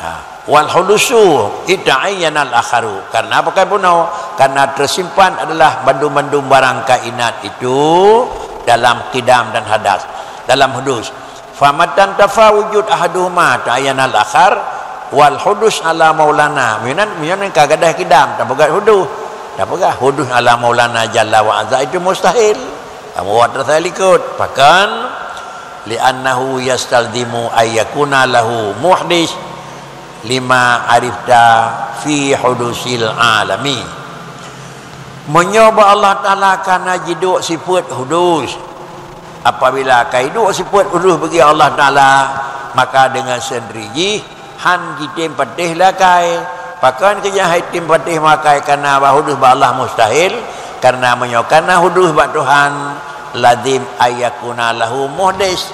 Ha. Wal hudusu ita'ayyanal akharu. Karena apa kan bunoe? Karena tersimpan adalah bandum-bandum barang kainat itu dalam qidam dan hadas, dalam hudus. Famatan tafa wujud ahaduhuma ta'ayyanal akhar, wal hudus ala maulana. Minan, minan ka gadôh qidam, tapeugah hudus. Tapeugah hudus ala maulana jalla wa azza itu mustahil. Kamu buat rasa likot. Pakon? Li'annahu yastalzimu ayyakuna lahu muhdis lima arifta fi hudusil alami. Meunyoe bak Allah Ta'ala kana jiduek sifeuet hudus, apabila ka iduek sifeuet hudus bagi Allah Ta'ala, maka deungon sendiri jih han jitem patéh lé akai. Pakon keu nyang han jitem patéh lé akai kana bak hudus bak Allah mustahil? Karena meunyoe kana hudus bak Tuhan, lazim ayyakuna lahu muhdis.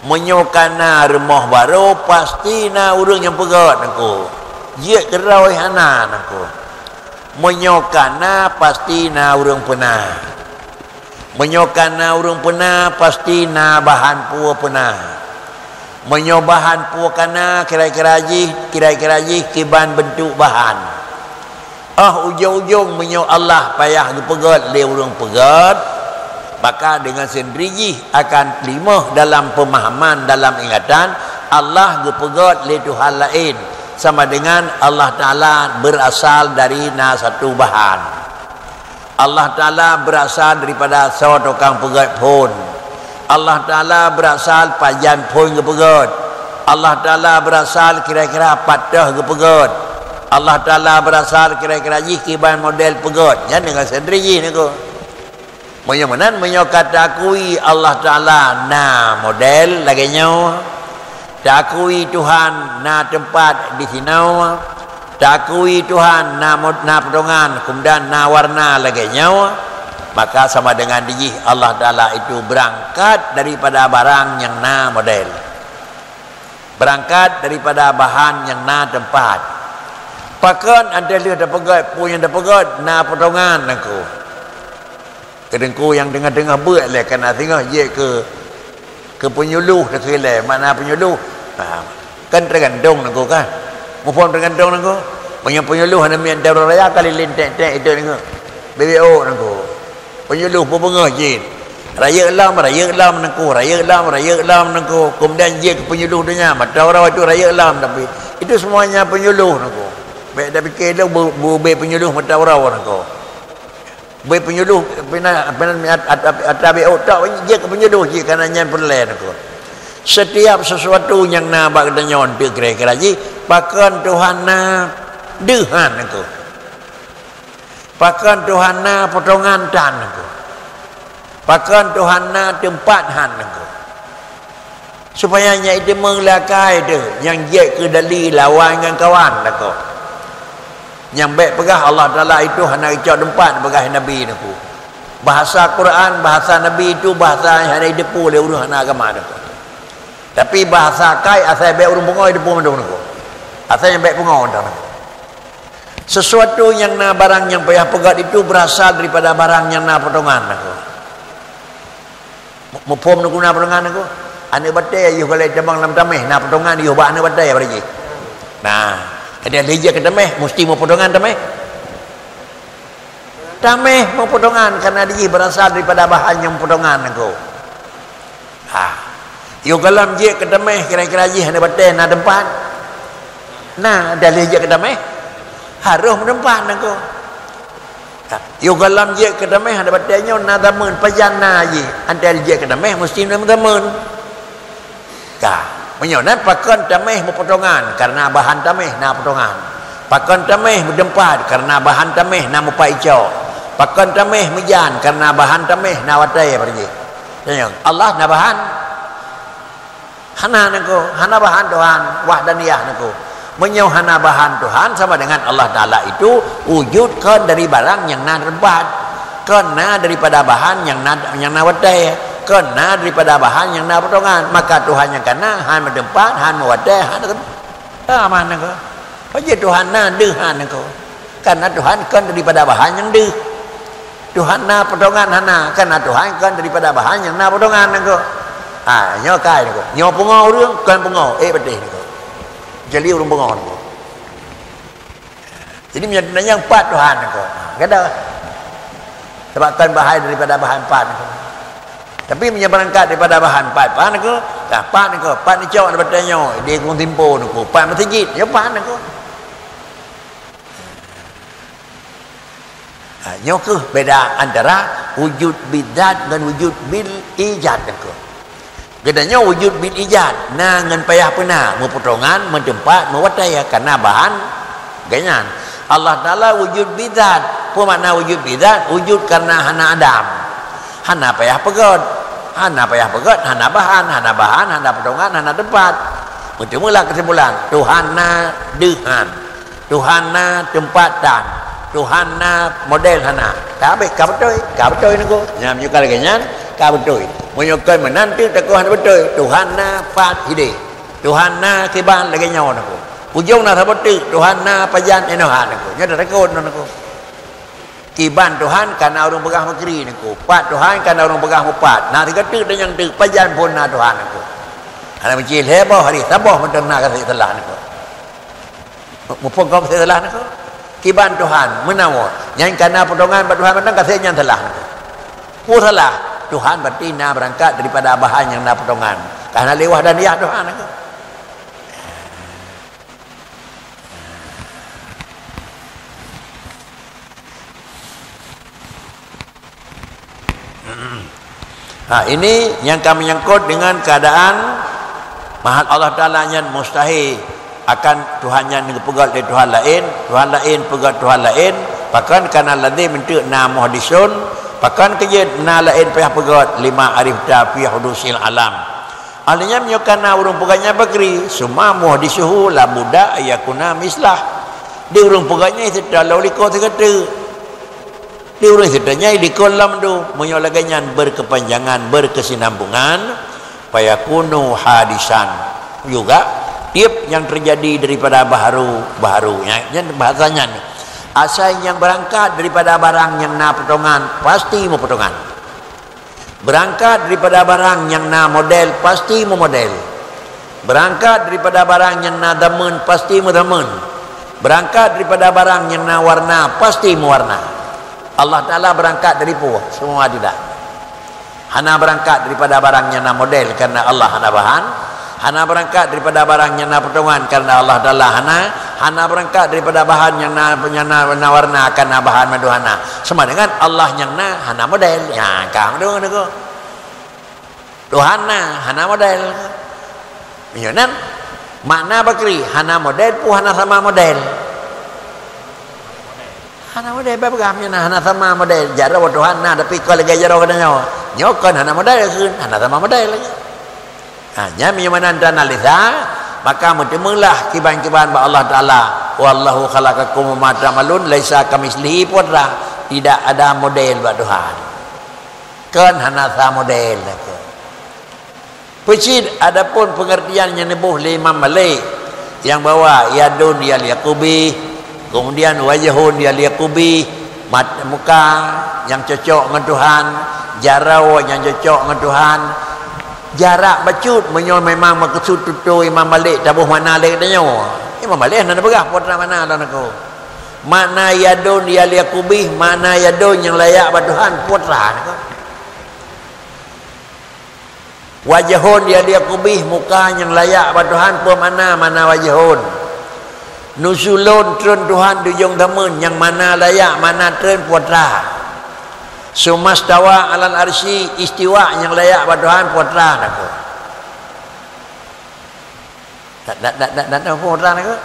Meunyoe kana rumoh barô, pasti na ureuëng nyang peugét Teungku. Jeuet keudroe hana Teungku. Meunyoe kana, pasti na ureuëng peuna. Meunyoe kana ureuëng peuna, pasti na bahan peue peuna. Meunyoe bahan peue kana, kira-kira jih, kira-kira jih kiban beuntuk bahan. Óh ujong-ujong meunyoe Allah payah geupeugét lé ureuëng peugét, maka deungon sendiri jih akan teurimong dalam peumahaman, dalam ingatan, Allah geupeugét lé Tuhan laén, sama dengan Allah Ta'ala beurasal dari na satu bahan. Allah Ta'ala beurasal daripada soe tukang peugét phon. Allah Ta'ala beurasal pajan phon geupeugét. Allah Ta'ala beurasal kira-kira pat teuh geupeugét. Allah Ta'ala beurasal kira-kira jih kiban model peugét. Nyan deungon sendiri jih Teungku. Meunyoe meunan, meunyoe ka taakui Allah Ta'ala na model lagée nyoe, taakui Tuhan na teumpat disinoe, taakui Tuhan na mo-, na potongan, keumudian na warna lagée nyoe, maka sama dengan dijih Allah Ta'ala itu beurangkat daripada barang nyang na model. Beurangkat daripada bahan nyang na teumpat. Pakon 'oh lheueh tapeugét, peue nyang tapeugét na potongan Teungku. Teungku nyang teungoh-teungoh beuet lé kana singoh jeuet keu, keu penyuluh teuka ilée. Makna penyuluh, ha, kan teugantung Teungku kan. Muphom teugantung Teungku? Meunyoe penyuluh hana miet daerah raya ka lilin tek-tek itu Teungku. B B O Teungku. Penyuluh beubeungoh jih. Rayeuk lom, rayeuk lom Teungku, rayeuk lom, rayeuk lom Teungku. Kemudian jeuet keu penyuluh donya, mata uroe itu rayeuk lom, tapi itu semuanya penyuluh Teungku. Bék tapike lé bu-, bu-, ubé penyuluh mata uroe Teungku. Ubé penyuluh pina, pina, at-, at-, at-, ata B O tok jeuet keu penyuluh jih, karena nyan peureulée Teungku. Setiap sesuatu nyang na bak geutanyoe eunteuk kira-kira jih, pakon Tuhan na deuh han Teungku. Pakon Tuhan na potongan tan Teungku. Pakon Tuhan na teumpat han Teungku. Supaya nyan jiteumeung lé akai teuh nyang jeuet keu dali lawan ngon kawan Teungku. Nyang bék peugah Allah Taala itu hana geucok teumpat, peugah Nabi Teungku. Bahasa Quran, bahasa Nabi itu bahasa nyang hana jiteupeue lé ureuëng hana agama Teungku. Tapi bahasa akai asai bék ureuëng pungo jiteupeue mandum Teungku. Asai nyang bék pungo Teungku. Sesuatu nyang na barang nyang payah peugét itu berasal daripada barang nyang na potongan Teungku. Mu-, muphom Teungku na potongan Teungku? Aneuëk batée yôh golai tabang lam taméh, na potongan yôh bak aneuëk batée bak jih. Nah, jadi lheueh jeuet keu taméh, musti meupotongan taméh. Taméh meupotongan karena jih berasal daripada bahan nyang meupotongan Teungku. Ha. Yôh golom jeuet keu taméh, kira-kira jih aneuëk batée na teumpat? Na, dan lheueh jeuet keu taméh, harôh meuteumpat Teungku. Ka. Yôh golom jeuet keu taméh, aneuëk batée nyoe na zameun, pajan na jih. Antai jeuet keu taméh, musti na zameun. Ka. Meunyoe nan pakon taméh meupotongan, karena bahan taméh na potongan. Pakon taméh meuteumpat, karena bahan taméh na meupat icok. Pakon taméh meujan, karena bahan taméh na watée bak jih. Nyoe, Allah na bahan? Hana Teungku, hana bahan Tuhan, wahdaniyah Teungku. Meunyoe hana bahan Tuhan, sama dengan Allah Taala itu wujud kon dari barang nyang na teumpat, kon na daripada bahan nyang na, nyang na watée, kon na daripada bahan nyang na potongan. Maka Tuhan nyang kana han meuteumpat, han meuwatée, han teum-, ka aman Teungku. Pajan Tuhan na deuh han Teungku. Karena Tuhan kon daripada bahan nyang deuh. Tuhan na potongan hana, karena Tuhan kon daripada bahan nyang na potongan Teungku. Ha, nyoe kai Teungku. Nyoe pungo ureuëng, kon pungo, ék patéh Teungku. Jadi ureuëng pungo Teungku. Jadi meunyoe nyang pat Tuhan Teungku. Ha, gata. Sebab kon bahan daripada bahan pat Teungku. Tapi meunyoe beurangkat daripada bahan pat, pat Teungku. Dah pat Teungku, pat neucok daripada nyoe, di Gung Timpo Teungku, pat meuseujid, nyoe pat Teungku. Ha, nyoe kheueh beda antara wujud bidzat ngon wujud bil ijad Teungku. Geutanyoe wujud bil ijad, na ngon payah peuna, meupotongan, meuteumpat, meuwatée, karena bahan geuhnyan. Allah Taala wujud bidzat. Peue makna wujud bidzat? Wujud karena hana adam. Hana payah peugét. Hana payah peugét, hana bahan, hana bahan, hana potongan, hana teumpat. Meuteumeulah keusimpulan, Tuhan na deuh han. Tuhan na teumpat tan. Tuhan na model hana. Ka habéh, ka beutôi, ka beutôi Teungku. Nyan meunyoe ka lagée nyan, ka beutôi. Meunyoe kon meunan teuk takot hana beutôi. Tuhan na pat hidéh. Tuhan na kiban lagée nyoe Teungku. Ujong na saboh teuk, Tuhan na pajan inoe Teungku. Nyoe tatakot Teungku. Kiban Tuhan kana ureuëng peugah meukri Teungku. Pat Tuhan kana ureuëng peugah meupat. Na sigoe teuk dan nyang teuk pajan phon na Tuhan Teungku. Hana meucil heboh hari saboh mantong na kaseh salah Teungku. Muphom kon salah Teungku. Kiban Tuhan meunawoe. Nyan kana potongan bak Tuhan mantong kaseh nyan salah Teungku. Peue salah? Tuhan berarti na beurangkat daripada bahan nyang na potongan. Ka hana lé wahdaniyah Tuhan Teungku. Ha, ini nyang ka meunyangkot dengan keadaan mahal Allah Taala nyan mustahil akan Tuhan nyan geupeugét lé Tuhan laén, Tuhan laén peugét Tuhan laén, pakon kana lazim eunteuk na muhdisun, pakon keujeuet na laén payah peugét lima arif ta fi hudusil alam. Ahli nyan meunyoe kana ureuëng peugét nyan bakri, summa muhdisuhu la budda ayyakuna mislah. Di ureuëng peugét nyan seutôt lom likot sigoe teuk. Di ureuëng seutôt nyan likot lom tu. Meunyoe lagée nyan berkepanjangan, berkesinambungan, fayakunu hadisan. Juga tiep nyang terjadi daripada baharu, baharu. Nyan, nyan bahasa nyan. Asai nyang beurangkat daripada barang nyang na potongan, pasti meupotongan. Beurangkat daripada barang nyang na model, pasti meumodel. Beurangkat daripada barang nyang na dameun, pasti meudamén. Beurangkat daripada barang nyang na warna, pasti meuwarna. Allah Taala beurangkat dari peue? Semua tidak. Hana beurangkat daripada barang nyang na model, karena Allah hana bahan. Hana beurangkat daripada barang nyang na potongan, karena Allah Taala hana. Hana beurangkat daripada bahan nyang na, nyang na, na warna, karena bahan mandum hana. Sama dengan Allah nyang na, hana model. Nyan ka mandum nyoe. Tuhan na, hana model. Meunyoe nyan, makna bakri, hana model peue hana sama model. Hana model, bèk peugah meunan, hana sama model. Jaroe Tuhan na, tapi kon lagèe jaroe geutanyoe. Nyoe kon hana model kheun, hana sama model lagèe. Ha, nyan meunyoe meunan taanalisa, maka meuteumeulah kiban-kiban bak Allah Taala. "Wallahu khalaqakum wa ma ta'malun, laisa kamitslihi," peue treuk. Tidak ada model bak Tuhan. Kon hana sa model lagèe. Peucit, adapun pengertian nyang neuboh lé Imam Malik, nyang bahwa yadun yaliqu bih, kemudian wajhun yaliqu bih, mat-, muka nyang cocok ngon Tuhan, jaroe nyang cocok ngon Tuhan, jarak bacut meunyoe memang meukeusud tutoe Imam Malik taboh makna lé geutanyoe. Imam Malik hana peugah peue treuk makna lom nyoe. Makna yadun yaliqu bih, makna yadun nyang layak bak Tuhan, peue treuk nyoe. Wajhun yaliqu bih, muka nyang layak bak Tuhan, peue makna, makna wajhun. Nuzulun, treun Tuhan di ujong dameun, nyang makna layak, makna treun, peue treuk. Sumastawa alal arsy, istiwa nyang layak bak Tuhan, peue treuk nyoe. Tak, tak, tak, tak, tak, tak, peue treuk nyoe.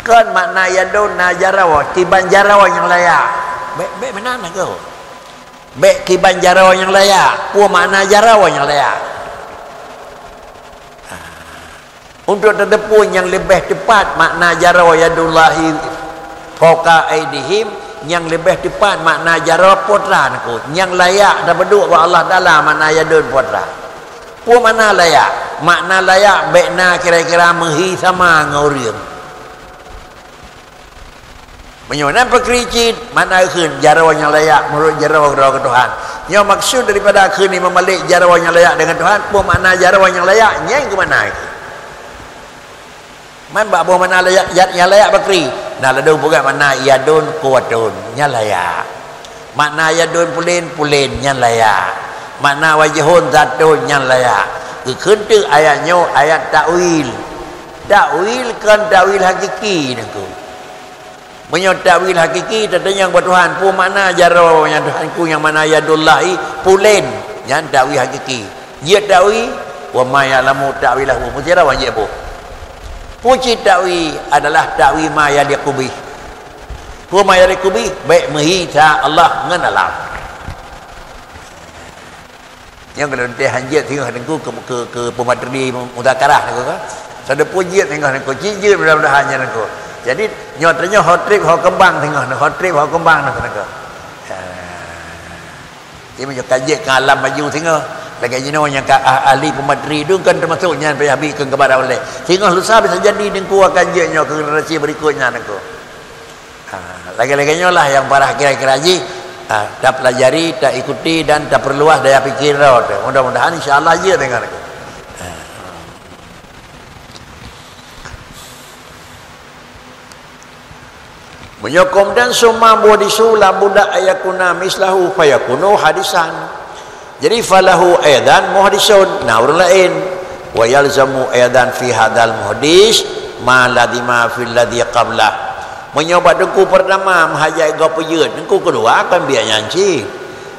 Kon makna yadun na jaroe, kiban jaroe nyang layak. Bèk, bèk meunan nyoe. Bèk kiban jaroe nyang layak. Peue makna jaroe nyang layak? Ha. Untuk tateupeue nyang leubeh teupat makna jaroe yadullahi fauqa aidihim, nyang leubeh teupat makna jaroe peue treuk nyoe. Nyang layak tapeuduek bak Allah Taala makna yadun peue treuk. Peue makna layak? Makna layak bèk na kira-kira meuhi sama ngon ureueng. Meunyoe na peukri cit, makna kheun jaroe nyang layak meunurot jaroe droe keu Tuhan. Nyoe maksud daripada kheun Imam Malik jaroe nyang layak deungon Tuhan, peue makna jaroe nyang layak? Nyan keuh makna kheun. Man bak boh makna layak, nyang layak bakri. Na ladôm peugah makna yadun quwwatun, nyan layak. Makna yadun pulen, pulen, nyan layak. Makna wajhun zatun, nyan layak. Geukheun teuk ayat nyoe ayat takwil. Takwil kon takwil hakiki nyoe. Meunyoe takwil hakiki, tatanyong bak Tuhan, peue makna jaroe nyang Tuhanku nyang makna yadullahi pulen, nyan takwil hakiki. Jeuet takwil, wa ma ya'lamu ta'wilahu, meusidroe jeuet boh. Pucit takwil adalah takwil ma yaliqu bih. Peue ma yaliqu bih, bèk meuhi sa Allah ngon alam. Nyang keuneuk teuh hanjeuet singoh teungku keu, keu, keu peumateri muzakarah teungku ka. Sadeue peue jeuet singoh teungku, cit jeuet mudah-mudahan nyan teungku. Jadi, nyoe tanyoe ho trép ho keumbang singoh, ho trép ho keumbang teungku. Ha. Jadi, meunyoe ka jeuet keu alam maju singoh, lagèe jinoe nyang ka ah-, ahli peumateri dum kan teumasok nyan payah bi keu keubara ulèe. Singoh lusa bisa jadi teungku akan jeuet nyoe keu generasi berikut nyan teungku. Ha, lagèe-lagèe nyoe lah nyang parah kira-kira jih, ha, tapelajari, taikuti dan taperluas daya pikir droe teuh. Mudah-mudahan insya Allah jeuet deungon aku. Ha. Meunyoe keumudian summa muhdisu la budda ayakuna mislahu fayakunu hadisan. Jadi, falahu aidan muhdisun, na ureueng laén. Wa yalzamu aidan fi hadzal muhdis ma lazima fil ladzi qablah. Meunyoe bak teungku peurtama meuhajat gob peujeuet, teungku keudua akan biet nyan cit.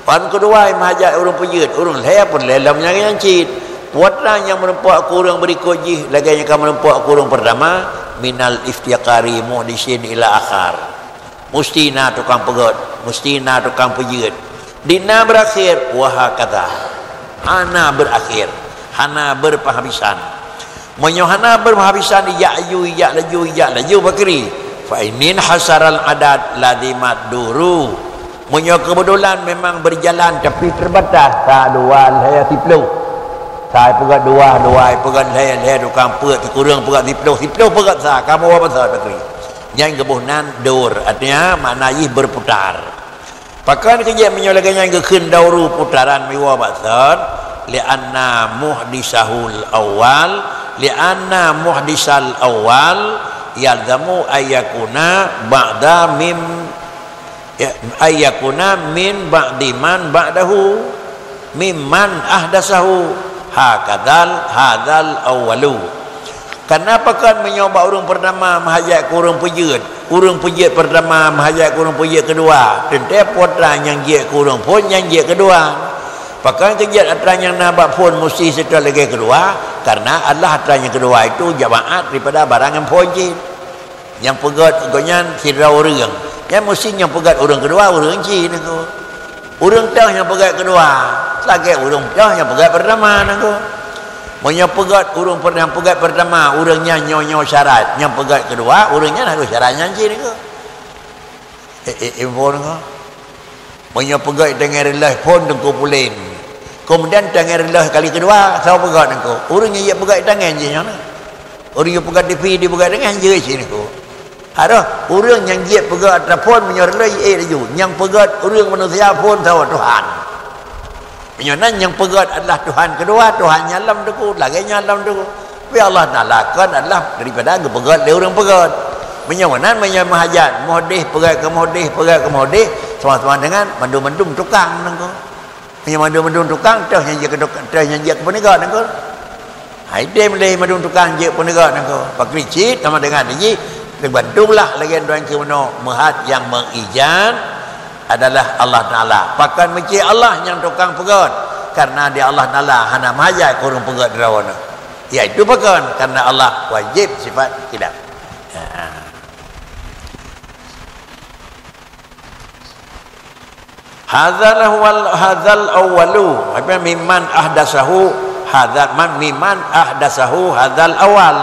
Wan keudua meuhajat ureueng peujeuet, ureueng lhèe peureulèe lom nyan, nyan cit. Peue treuk nyang meurumpok keu ureueng beurikot jih lagèe nyang ka meurumpok keu ureueng peurtama, minal iftiqari muhdisin ila akhar. Musti na tukang peugöt, musti na tukang peujeuet. Di na beurakhir, wa hakadha. Hana beurakhir, hana beurpeuhabisan. Meunyoe hana beurpeuhabisan, ijak laju, ijak laju, ijak laju, bakri. Fa inin hasaral adad lazimat duru. Meunyoe keubeutulan memang beurjalan, tapi teurbatas, sa dua lhèe siploh. Sa peugöt dua, dua peugöt lhèe, lhèe tukang peuet, sikureueng peugöt siploh, siploh peugöt sa, kamoe basa, bakri. Nyan geuboh nan dur, artinya makna jih berputar. Pakon keu jeuet meunyoe lagée nyan geukheun dauru putaran miwoe bak thon, li'anna muhdisahul awwal, li'anna muhdisal awwal yalzamu ayyakuna ba'da mim, ya, ayyakuna min ba'di man ba'dahu mimman ahdasahu, hakadzal hadzal awwalu. Kareuna pakon meunyoe bak ureuëng peurtama meuhajat keu ureuëng peujeuet, ureuëng peujeuet peurtama meuhajat keu ureuëng peujeuet keudua, teuntée po atra nyang jeuet keu ureuëng phon nyan jeuet keudua. Pakon keu jeuet atra nyang na bak phon musti seutôt lagée keudua, kareuna adalah atra nyang keudua itu jamaat daripada barang nyang phon cit. Nyang peugét gobnyan sidroe ureuëng. Nyan musti nyang peugét ureuëng keudua ureuëng cit nangko. Ureuëng toh nyang peugét keudua, lagée ureuëng toh nyang peugét peurtama nangko. Meunyoe peugét ureuëng per-, nyang peugét peurtama, ureuëng nyan nyoe-nyoe syarat, nyang peugét keudua, ureuëng nyan harôh syarat nyan cit nangko. Eh, eh, info nangko. Meunyoe peugét teungoh reuleueh phon teungku pulen, keumudian teungoh reuleueh kali keudua, soe peugét nangko? Ureuëng nyang jeuet peugét tangan jih nyan na. Ureuëng nyang peugét TV di peugét tangan jeuet cit nangko. Harôh ureuëng nyang jeuet peugét atra phon meunyoe reuleueh jiék laju. Nyang peugét ureuëng manusia phon soe? Tuhan. Meunyoe nan nyang peugét adalah Tuhan keudua, Tuhan nyan lom teungku, lagée nyan lom teungku. Tapi Allah Taala kon adalah daripada geupeugét lé ureuëng peugét. Meunyoe nan meunyoe meuhajat, muhdis peugét keu muhdis, peugét keu muhdis, sama-sama dengan mandum-mandum tukang nangko. Meunyoe mandum-mandum tukang, toh nyang jeuet keu tuk-, toh nyang jeuet keu peuneugét nangko. Hai dem lé mandum tukang jeuet peuneugét nangko. Pakri cit sama dengan jih, teubantunglah lagée droe keu meunoe, meuhat nyang meuijat adalah Allah Taala. Pakon meucit Allah nyang tukang peugét, kareuna di Allah Taala hana meuhajat keu ureuëng peugét droeneuh. Yaitu pakon? Karena Allah wajib sifat khilaf. Ha. Hadzal huwal, hadzal awwalu, apa, mimman ahdasahu, hadzal man, mimman ahdasahu hadzal awwal.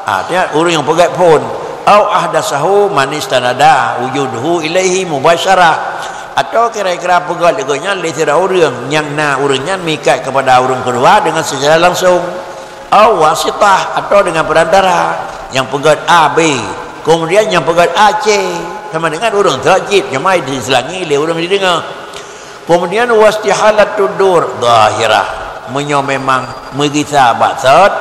Ha, artinya ureuëng nyang peugét phon. Au ahdasahu man istanada wujuduhu ilaihi mubasyarah. Atau kira-kira peugét lé gobnyan lé sidroe ureuëng nyang na ureuëng nyan meuikat kepada ureuëng keudua dengan secara langsung. Au wasitah, atau dengan perantara, nyang peugét A, B, kemudian nyang peugét A, C, sama dengan ureuëng teuk cit, nyamai diseulangi lé ureuëng di deungoh. Kemudian wastihalatud dur zahirah, meunyoe memang meugisa bak thot,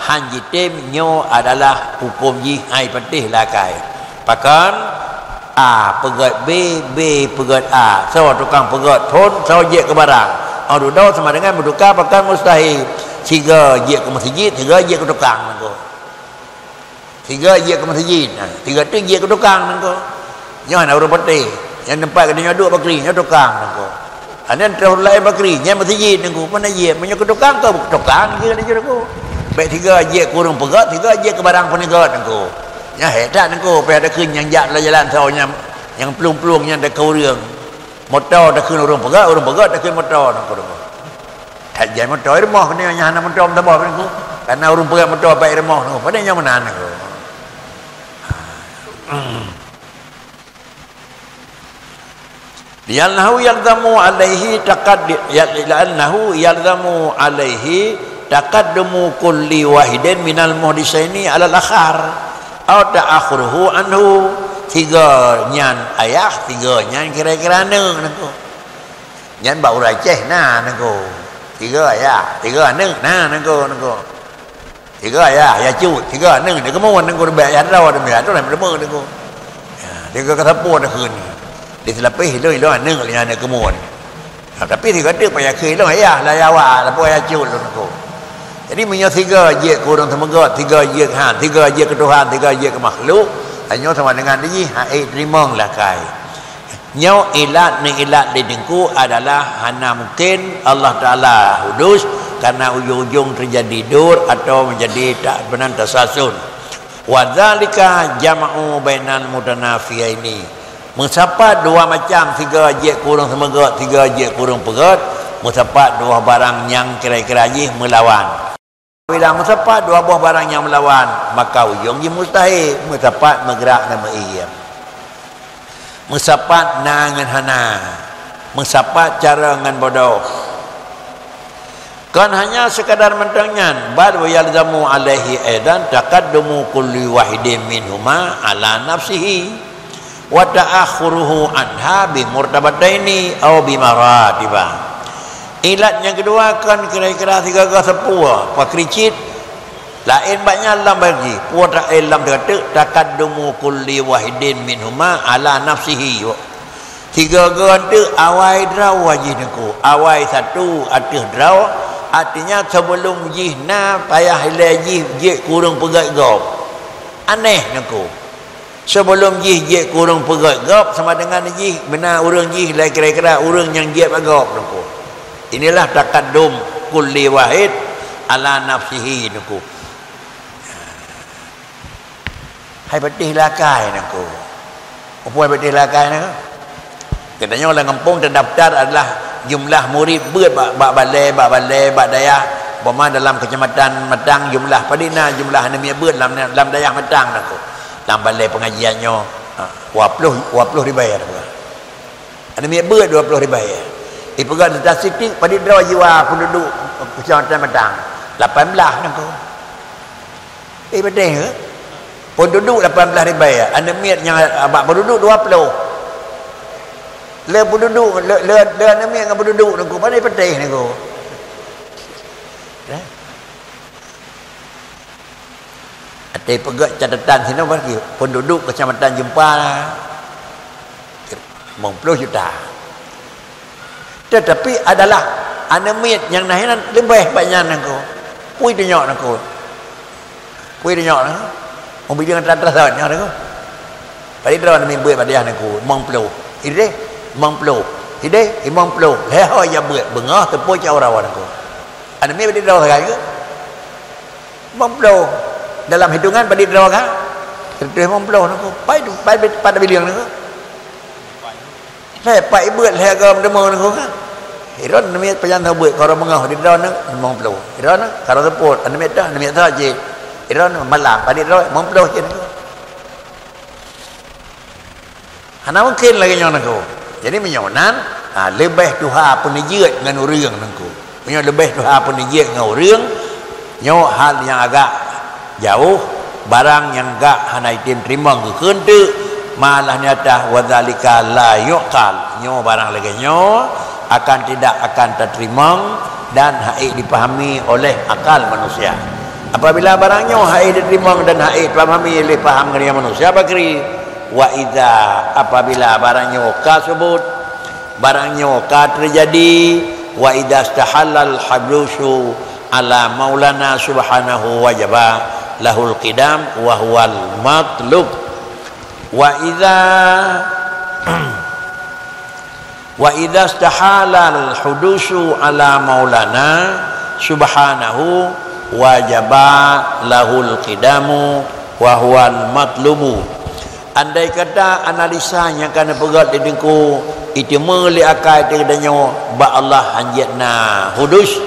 han jitem, nyoe adalah huköm jih hai patéh lakai. Pakon? A peugét B, B peugét A. Soe tukang peugét phon, soe jeuet keu barang. Óh dudoe sama dengan meutuka pakon mustahil. Sigoe jeuet keu meuseujid, sigoe jeuet keu tukang nangko. Sigoe jeuet keu meuseujid, nah, sigoe teuk jeuet keu tukang nangko. Nyoe na ureuëng patéh. Nyang teumpat geutanyoe duek bakri, nyoe tukang nangko. Aneuk troh laén bakri, nyan meuseujid nangko, peue na jeuet? Meunyoe keu tukang, keu tukang jeuet laju nangko. Bék sigoe jeuet keu ureuëng peugét, sigoe jeuet keu barang peuneugét nangko. Nyan hék that nangko, payah takheun nyang jak lam jalan soe nyang, nyang plueng-plueng nyan takheun ureuëng. Moto takheun ureuëng peugét, ureuëng peugét takheun moto nangko. That jai moto i rumoh keunoe nyang hana moto meusaboh nangko. Karena ureuëng peugét moto bak i rumoh nangko. Padahai nyan meunan nangko. Li'annahu yalzamu alaihi taqad-, ya-, li'annahu yalzamu alaihi taqaddumu kulli wahidin minal muhdisaini alal akhar, au ta'akhuruhu anhu. Sigoe nyan ayah, sigoe nyan kira-kira aneuk nangko. Nyan bak ureuëng Aceh na nangko. Sigoe ayah, sigoe aneuk na nangko, nangko. Tiga ayah, ayah cut, tiga aneuk, dia keumuen nangko, rebek ayah droe, demi ayah droe, demi nangko. Ya, tiga ka sapeue takheun. Di seulapeh ilôn, ilôn aneuk, lé aneuk keumuen. Ha, tapi tiga teuk payah keu ilôn ayah, lah ayah awak, sapeue ayah cut lôn nangko. Jadi, meunyoe tiga jeuet keu ureuëng seumeugét, tiga jeuet keu han, tiga jeuet keu Tuhan, tiga jeuet keu makhluk, tanyoe sama dengan jih, ha, eh, teurimong lah kai. Nyoe ilat neuilat lé Teungku adalah hana mungken Allah Taala hudus, karena ujong-ujong teujadi dur atawa meujadi ta-, meunan tasalsul. Wa dzalika jam'u bainal mutanafiyaini. Meusapat dua macam, sigoe jeuet keu ureuëng seumeugét, sigoe jeuet keu ureuëng peugét, meusapat dua barang nyang kira-kira jih meulawan. Bila meusapat dua boh barang nyang meulawan, maka ujong jih mustahil, meusapat meugrak dan meuiem. Meusapat na ngon hana, meusapat carông ngon bodoh. Kon hanya sekadar mantong nyan, bal wa yalzamu alaihi aidan taqaddumu kulli wahidin minhuma ala nafsihi wa ta'akhuruhu anha bi murtabataini au bi maratiba. Ilat nyang keudua kon kira-kira sigoe-goe sapeue, pakri cit. Laén bak nyan lam bagi, peue ta-, eh, lam teuka teuk, taqaddumu kulli wahidin minhuma ala nafsihi. Sigoe-goe teuk awai droe jih Teungku, awai satu ateueh droe, artinya sebelum jih na payah ilée jih jeuet keu ureuëng peugét gob. Aneh Teungku. Sebelum jih jeuet keu ureuëng peugét gob sama dengan jih meunan ureuëng jih lé kira-kira ureuëng nyang jeuet bak gob Teungku. Inilah taqaddum kulli wahid ala nafsihi Teungku. Hai patéh lakai Teungku. Muphom hai patéh lakai Teungku? Geutanyoe lam gampông terdaftar adalah jumlah murid beuet bak, bak balée, bak balée, bak dayah. Umpama dalam kecamatan Matang jumlah padit na jumlah aneuk miet beuet lam, lam dayah Matang Teungku. Lam balée pengajian nyoe, ha, dua puluh, dua puluh ribèe Teungku. Aneuk miet beuet dua puluh ribèe. Ipeugah statistik padit droe jiwa penduduk kecamatan Matang. Lapan belas Teungku. Eh, beutôi ke? Penduduk lapan belas ribèe, aneuk miet nyang bak penduduk dua puluh. Le penduduk, le, le, le aneuk miet ngon penduduk Teungku, pane peuteh Teungku. Eh? Até peugét catatan sinoe bagi penduduk kecamatan Jeumpa. Limong ploh juta. Tetapi adalah aneuk miet nyang na hinan leubeh bak nyan Teungku. Pui tunyok Teungku. Pui tunyok Teungku. Meubideung atra-atra saat nyoe Teungku. Padit droe aneuk miet beuet bak dayah Teungku, limong ploh. Ideh, limong ploh. Ideh, limong ploh. Lhèe ho jak beuet, beungoh teupeu cak uroe Teungku. Aneuk miet padit droe sagai Teungku? Limong ploh. Dalam hitungan padit droe ka? Seratus limong ploh Teungku. Pai tu, pai, pai, pai bileung Teungku. Lhèe pat ibeuet lhèe goe meuteumé Teungku ka? Droeneuh aneuk miet pajan tho beuet, karong beungoh padit droeneuh limong ploh. Droeneuh karong seupôt, aneuk miet tho, aneuk miet tho cit. Droeneuh malam padit droe limong ploh cit Teungku. Hana mungken lagèe nyoe Teungku. Jadi meunyoe nan, ha, leubeh tuha peuneujeuet ngon ureueng Teungku. Meunyoe leubeh tuha peuneujeuet ngon ureueng, nyoe hal nyang agak jauh, barang nyang gak hana item teurimong geukheun teuk, malah nyata wa dzalika la yuqal. Nyoe barang lagèe nyoe akan tidak akan tateurimong dan hana dipahami oleh akal manusia. Apabila barang nyoe hana tateurimong dan hana dipahami oleh paham ngon manusia, pakri, wa idza, apabila barang nyoe ka subut, barang nyoe ka teujadi, wa idza istahallal hadusu ala maulana subhanahu wajaba lahul qidam wa huwal matlub. Wa idza, wa idza istahalal hudusu ala maulana subhanahu wajaba lahul qidamu wa huwal matlubu. Andai kata analisa nyang ka neupeugét di Teungku iteumé lé akai teuh geutanyoe bak Allah hanjeuet na hudus,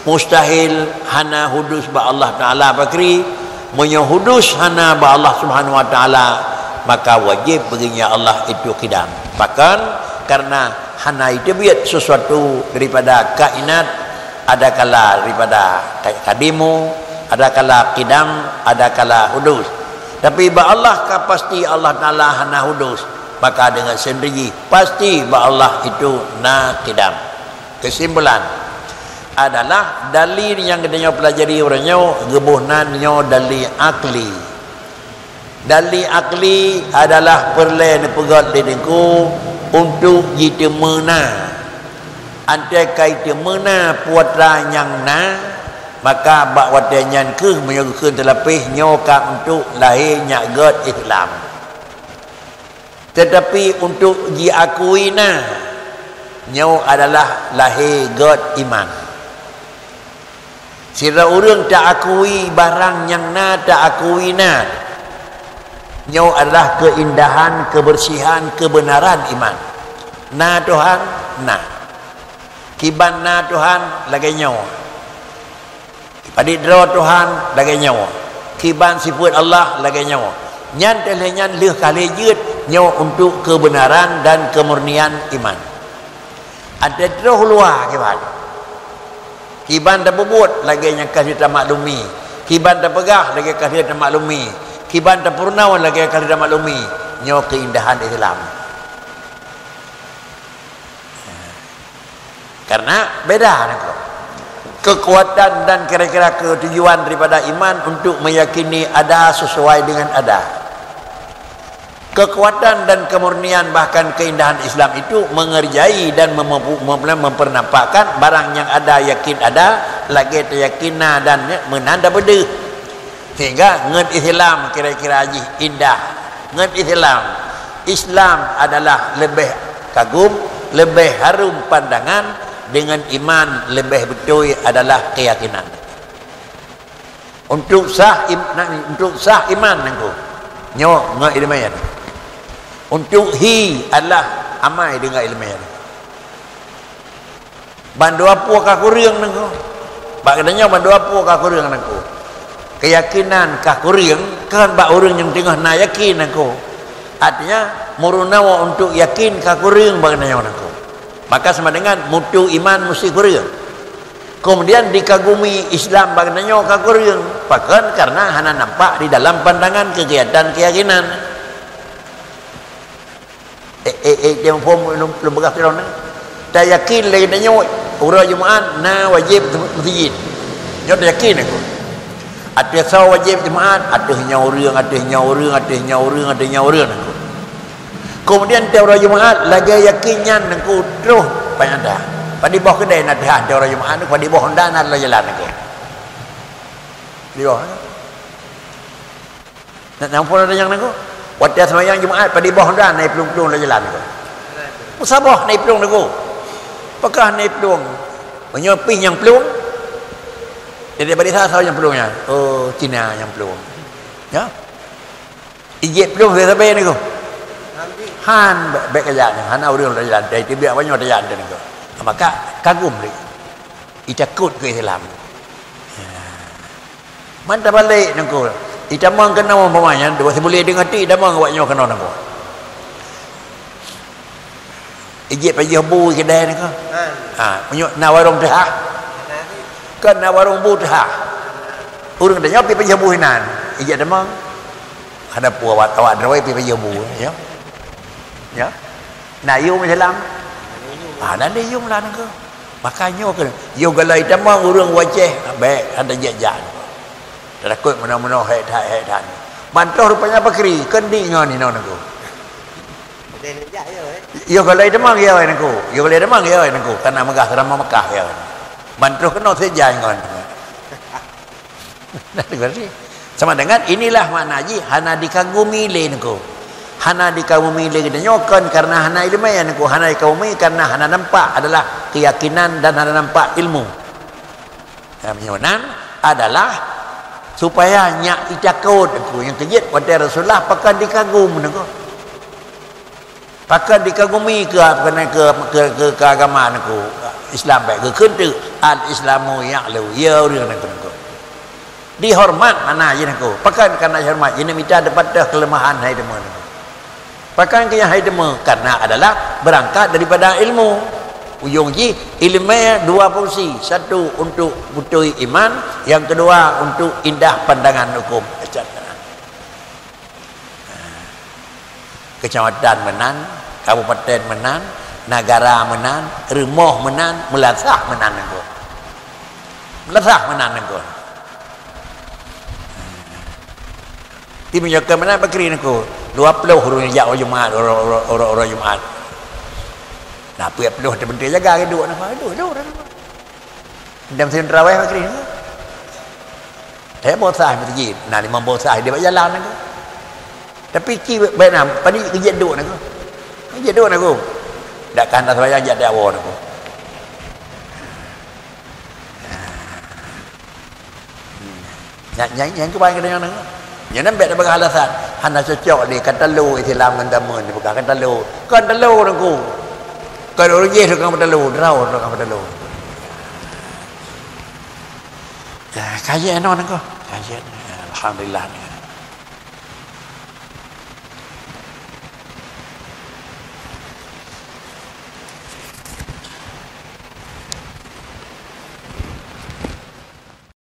mustahil hana hudus bak Allah Taala pakri. Meunyoe hudus hana bak Allah Subhanahu Wa Taala, maka wajéb bagi Allah itu qidam. Pakon? Karena hana iteubiet sesuatu daripada kainat, adakala daripada ka-, kadimu, adakala qidam, adakala hudus. Tapi bak Allah ka pasti Allah Taala hana hudus, maka dengan sendiri pasti bak Allah itu na qidam. Kesimpulan adalah dalil nyang geutanyoe pelajari uroe nyoe geuboh nan nyoe dalil akli. Dalil akli adalah peureulée neupeugét lé Teungku untuk jiteumé na. Antai ka jiteumé na peue atra nyang na, maka bak watée nyan kheueh meunyoe geukheun teulapéh nyoe ka untuk lahé nyak gét Islam. Tetapi untuk jiakui na, nyoe adalah lahé gét iman. Sidroe ureuëng taakui barang nyang na, taakui na, nyoe adalah keuindahan, keubeursihan, keubeunaran iman. Na Tuhan, na. Kiban na Tuhan lagée nyoe. Padit droe Tuhan lagée nyoe. Kiban sifeuet Allah lagée nyoe. Nyan teuh lheueh nyan lheueh ka lheueh jeuet nyoe untuk keubeunaran dan keumurnian iman. Ada troh luwa kiban. Kiban tapeubuet lagée nyang ka lheueh tamaklumi, kiban tapeugah lagée ka lheueh tamaklumi, kiban tapeurunoe lagée ka lheueh tamaklumi. Nyoe keuindahan Islam. Karena beda nangko. Kekuatan dan kira-kira ketujuan daripada iman untuk meyakini ada sesuai dengan ada. Kekuatan dan kemurnian bahkan keindahan Islam itu mengerjai dan mem-, mem-, mempernampakkan barang yang ada yakin ada, lagée tayakin na dan meunan tapeudeuh. Sehingga ngon Islam kira-kira jih indah. Ngon Islam, Islam adalah lebih kagum, lebih harum pandangan, dengan iman lebih beutôi adalah keyakinan. Untuk sah im-, na-, untuk sah iman nangko. Nyoe ngon ileumèe nyan. Untuk hi adalah amai deungon ileumèe nyan. Bandua pue ka kureueng nangko. Bak geutanyoe bandua pue ka kureueng nangko. Keyakinan ka kureueng, kan bak ureueng nyang teungoh na yakin nangko. Artinya, meurunoe untuk yakin ka kureueng bak geutanyoe nangko. Maka sama dengan mutu iman musti kureueng. Kemudian dikagumi Islam bak geutanyoe ka kureueng. Pakon? Karena hana nampak di dalam pandangan kegiatan keyakinan. Eh, eh, eh, dia phom lom, lom peugah sidroe na. Tayakin lé geutanyoe uroe Jumaat na wajéb meuseujid. Nyoe tayakin aku. Ateueh soe wajéb Jumaat, ateueh nyoe ureueng, ateueh nyoe ureueng, ateueh nyoe ureueng, ateueh nyoe ureueng aku. Kemudian tiep uroe Jumaat lagée yakin nyan aku troh panyata. Padub boh keudè na teuhah tiep uroe Jumaat, padub boh honda na lam jalan aku. Padub boh. Nak nyang phon ada nyang nangko. Watée seumayang Jumaat, padub boh dah naik plueng-plueng lam jalan nangko. Meusaboh naik plueng nangko. Pakon naik plueng? Meunyoe pih nyang plueng, jadi bak desa soe nyang plueng nyan? Oh, Cina nyang plueng. Ya? Ijek plueng sabe-sabe nangko. Han, bèk, bèk kajak nyan. Hana ureueng lam jalan. Dari tibiak banyoe lam jalan nangko. Maka kagum lé. Itakot keu Islam. Ya. Man tabalek nangko. Itamong keunoe umpama nyan, dua sibuleue deungon ti itamong awak nyoe keunoe nangko. Ijek pajoh bu keudè nangko. Ha, meunyoe na warong teuhah. Kan na warong bu teuhah. Ureueng tanyoe pi pajoh bu inan. Ijek tamong. Hana peue awak, awak droe pi pajoh bu, ya. Ya. Na yum Islam. Ha, na lé yum lah nangko. Maka nyoe keuh, yoh galai tamong ureueng u Aceh, bèk, hana jak-jak. Tatakot meunoe-meunoe, hék that, hék that. Ban troh rupanya pakri, kon di ngon inoe nangko. Yoh galai tamong ya nangko. Yoh galai tamong ya nangko. Kana meugah seurama Mekah ya. Ban troh keunoe sejak ngon. Nah, tegur sih. Sama dengan inilah makna jih hana dikagumi lé nangko. Hana dikagumi lé geutanyoe kon karena hana ileumèe nangko, hana dikagumi karena hana nampak adalah keyakinan dan hana nampak ilmu. Nah, meunyoe nan adalah supaya nyak itakot nangko nyang keujeuet watèe Rasulullah pakon dikagum nangko. Pakon dikagumi keu, keu, keu, keu, keu agama nangko, Islam bèk geukheun teuk, "Al-Islamu ya'lu," ya ureueng nangko, nangko. Dihormat makna jih nangko. Pakon kana dihormat? Jih neumita teupatéh keuleumahan hai teuma nangko. Pakon keu nyang hai teuma? Karena adalah beurangkat daripada ilmu. Ujong jih, ileumèe dua fungsi. Satu untuk beutôi iman, nyang keudua untuk indah pandangan huköm. Keucamatan meunan, kabupaten meunan, nagara meunan, rumoh meunan, meulasah meunan nangko. Meulasah meunan nangko. Ti meunyoe keu meunan pakri nangko, dua ploh ureueng jak uroe Jumat, uroe, uroe, uroe, uroe Jumat. Nah, peuet ploh teubeutôi jaga keu duek nangko, duek, duek, duek. Dan meusén teurawéh pakri nangko. Teuboh sah meuseujid, na limong boh sah di bak jalan nangko. Tapi ci bèk na, padum geujeuet duek nangko. Geujeuet duek nangko. Dak kan seumayang jak dakwah nangko. Nyan, nyan, nyan keuban keu tanyoe nangko. Nyan bèk tapeugah alasan, hana cocok lé, ka talo Islam ngon jameun, dipeugah ka talo. Ka talo nangko. Ka ureueng jih tukang peutalo, droe tukang peutalo. Ya, kajian nyoe nangko. Kajian. Alhamdulillah.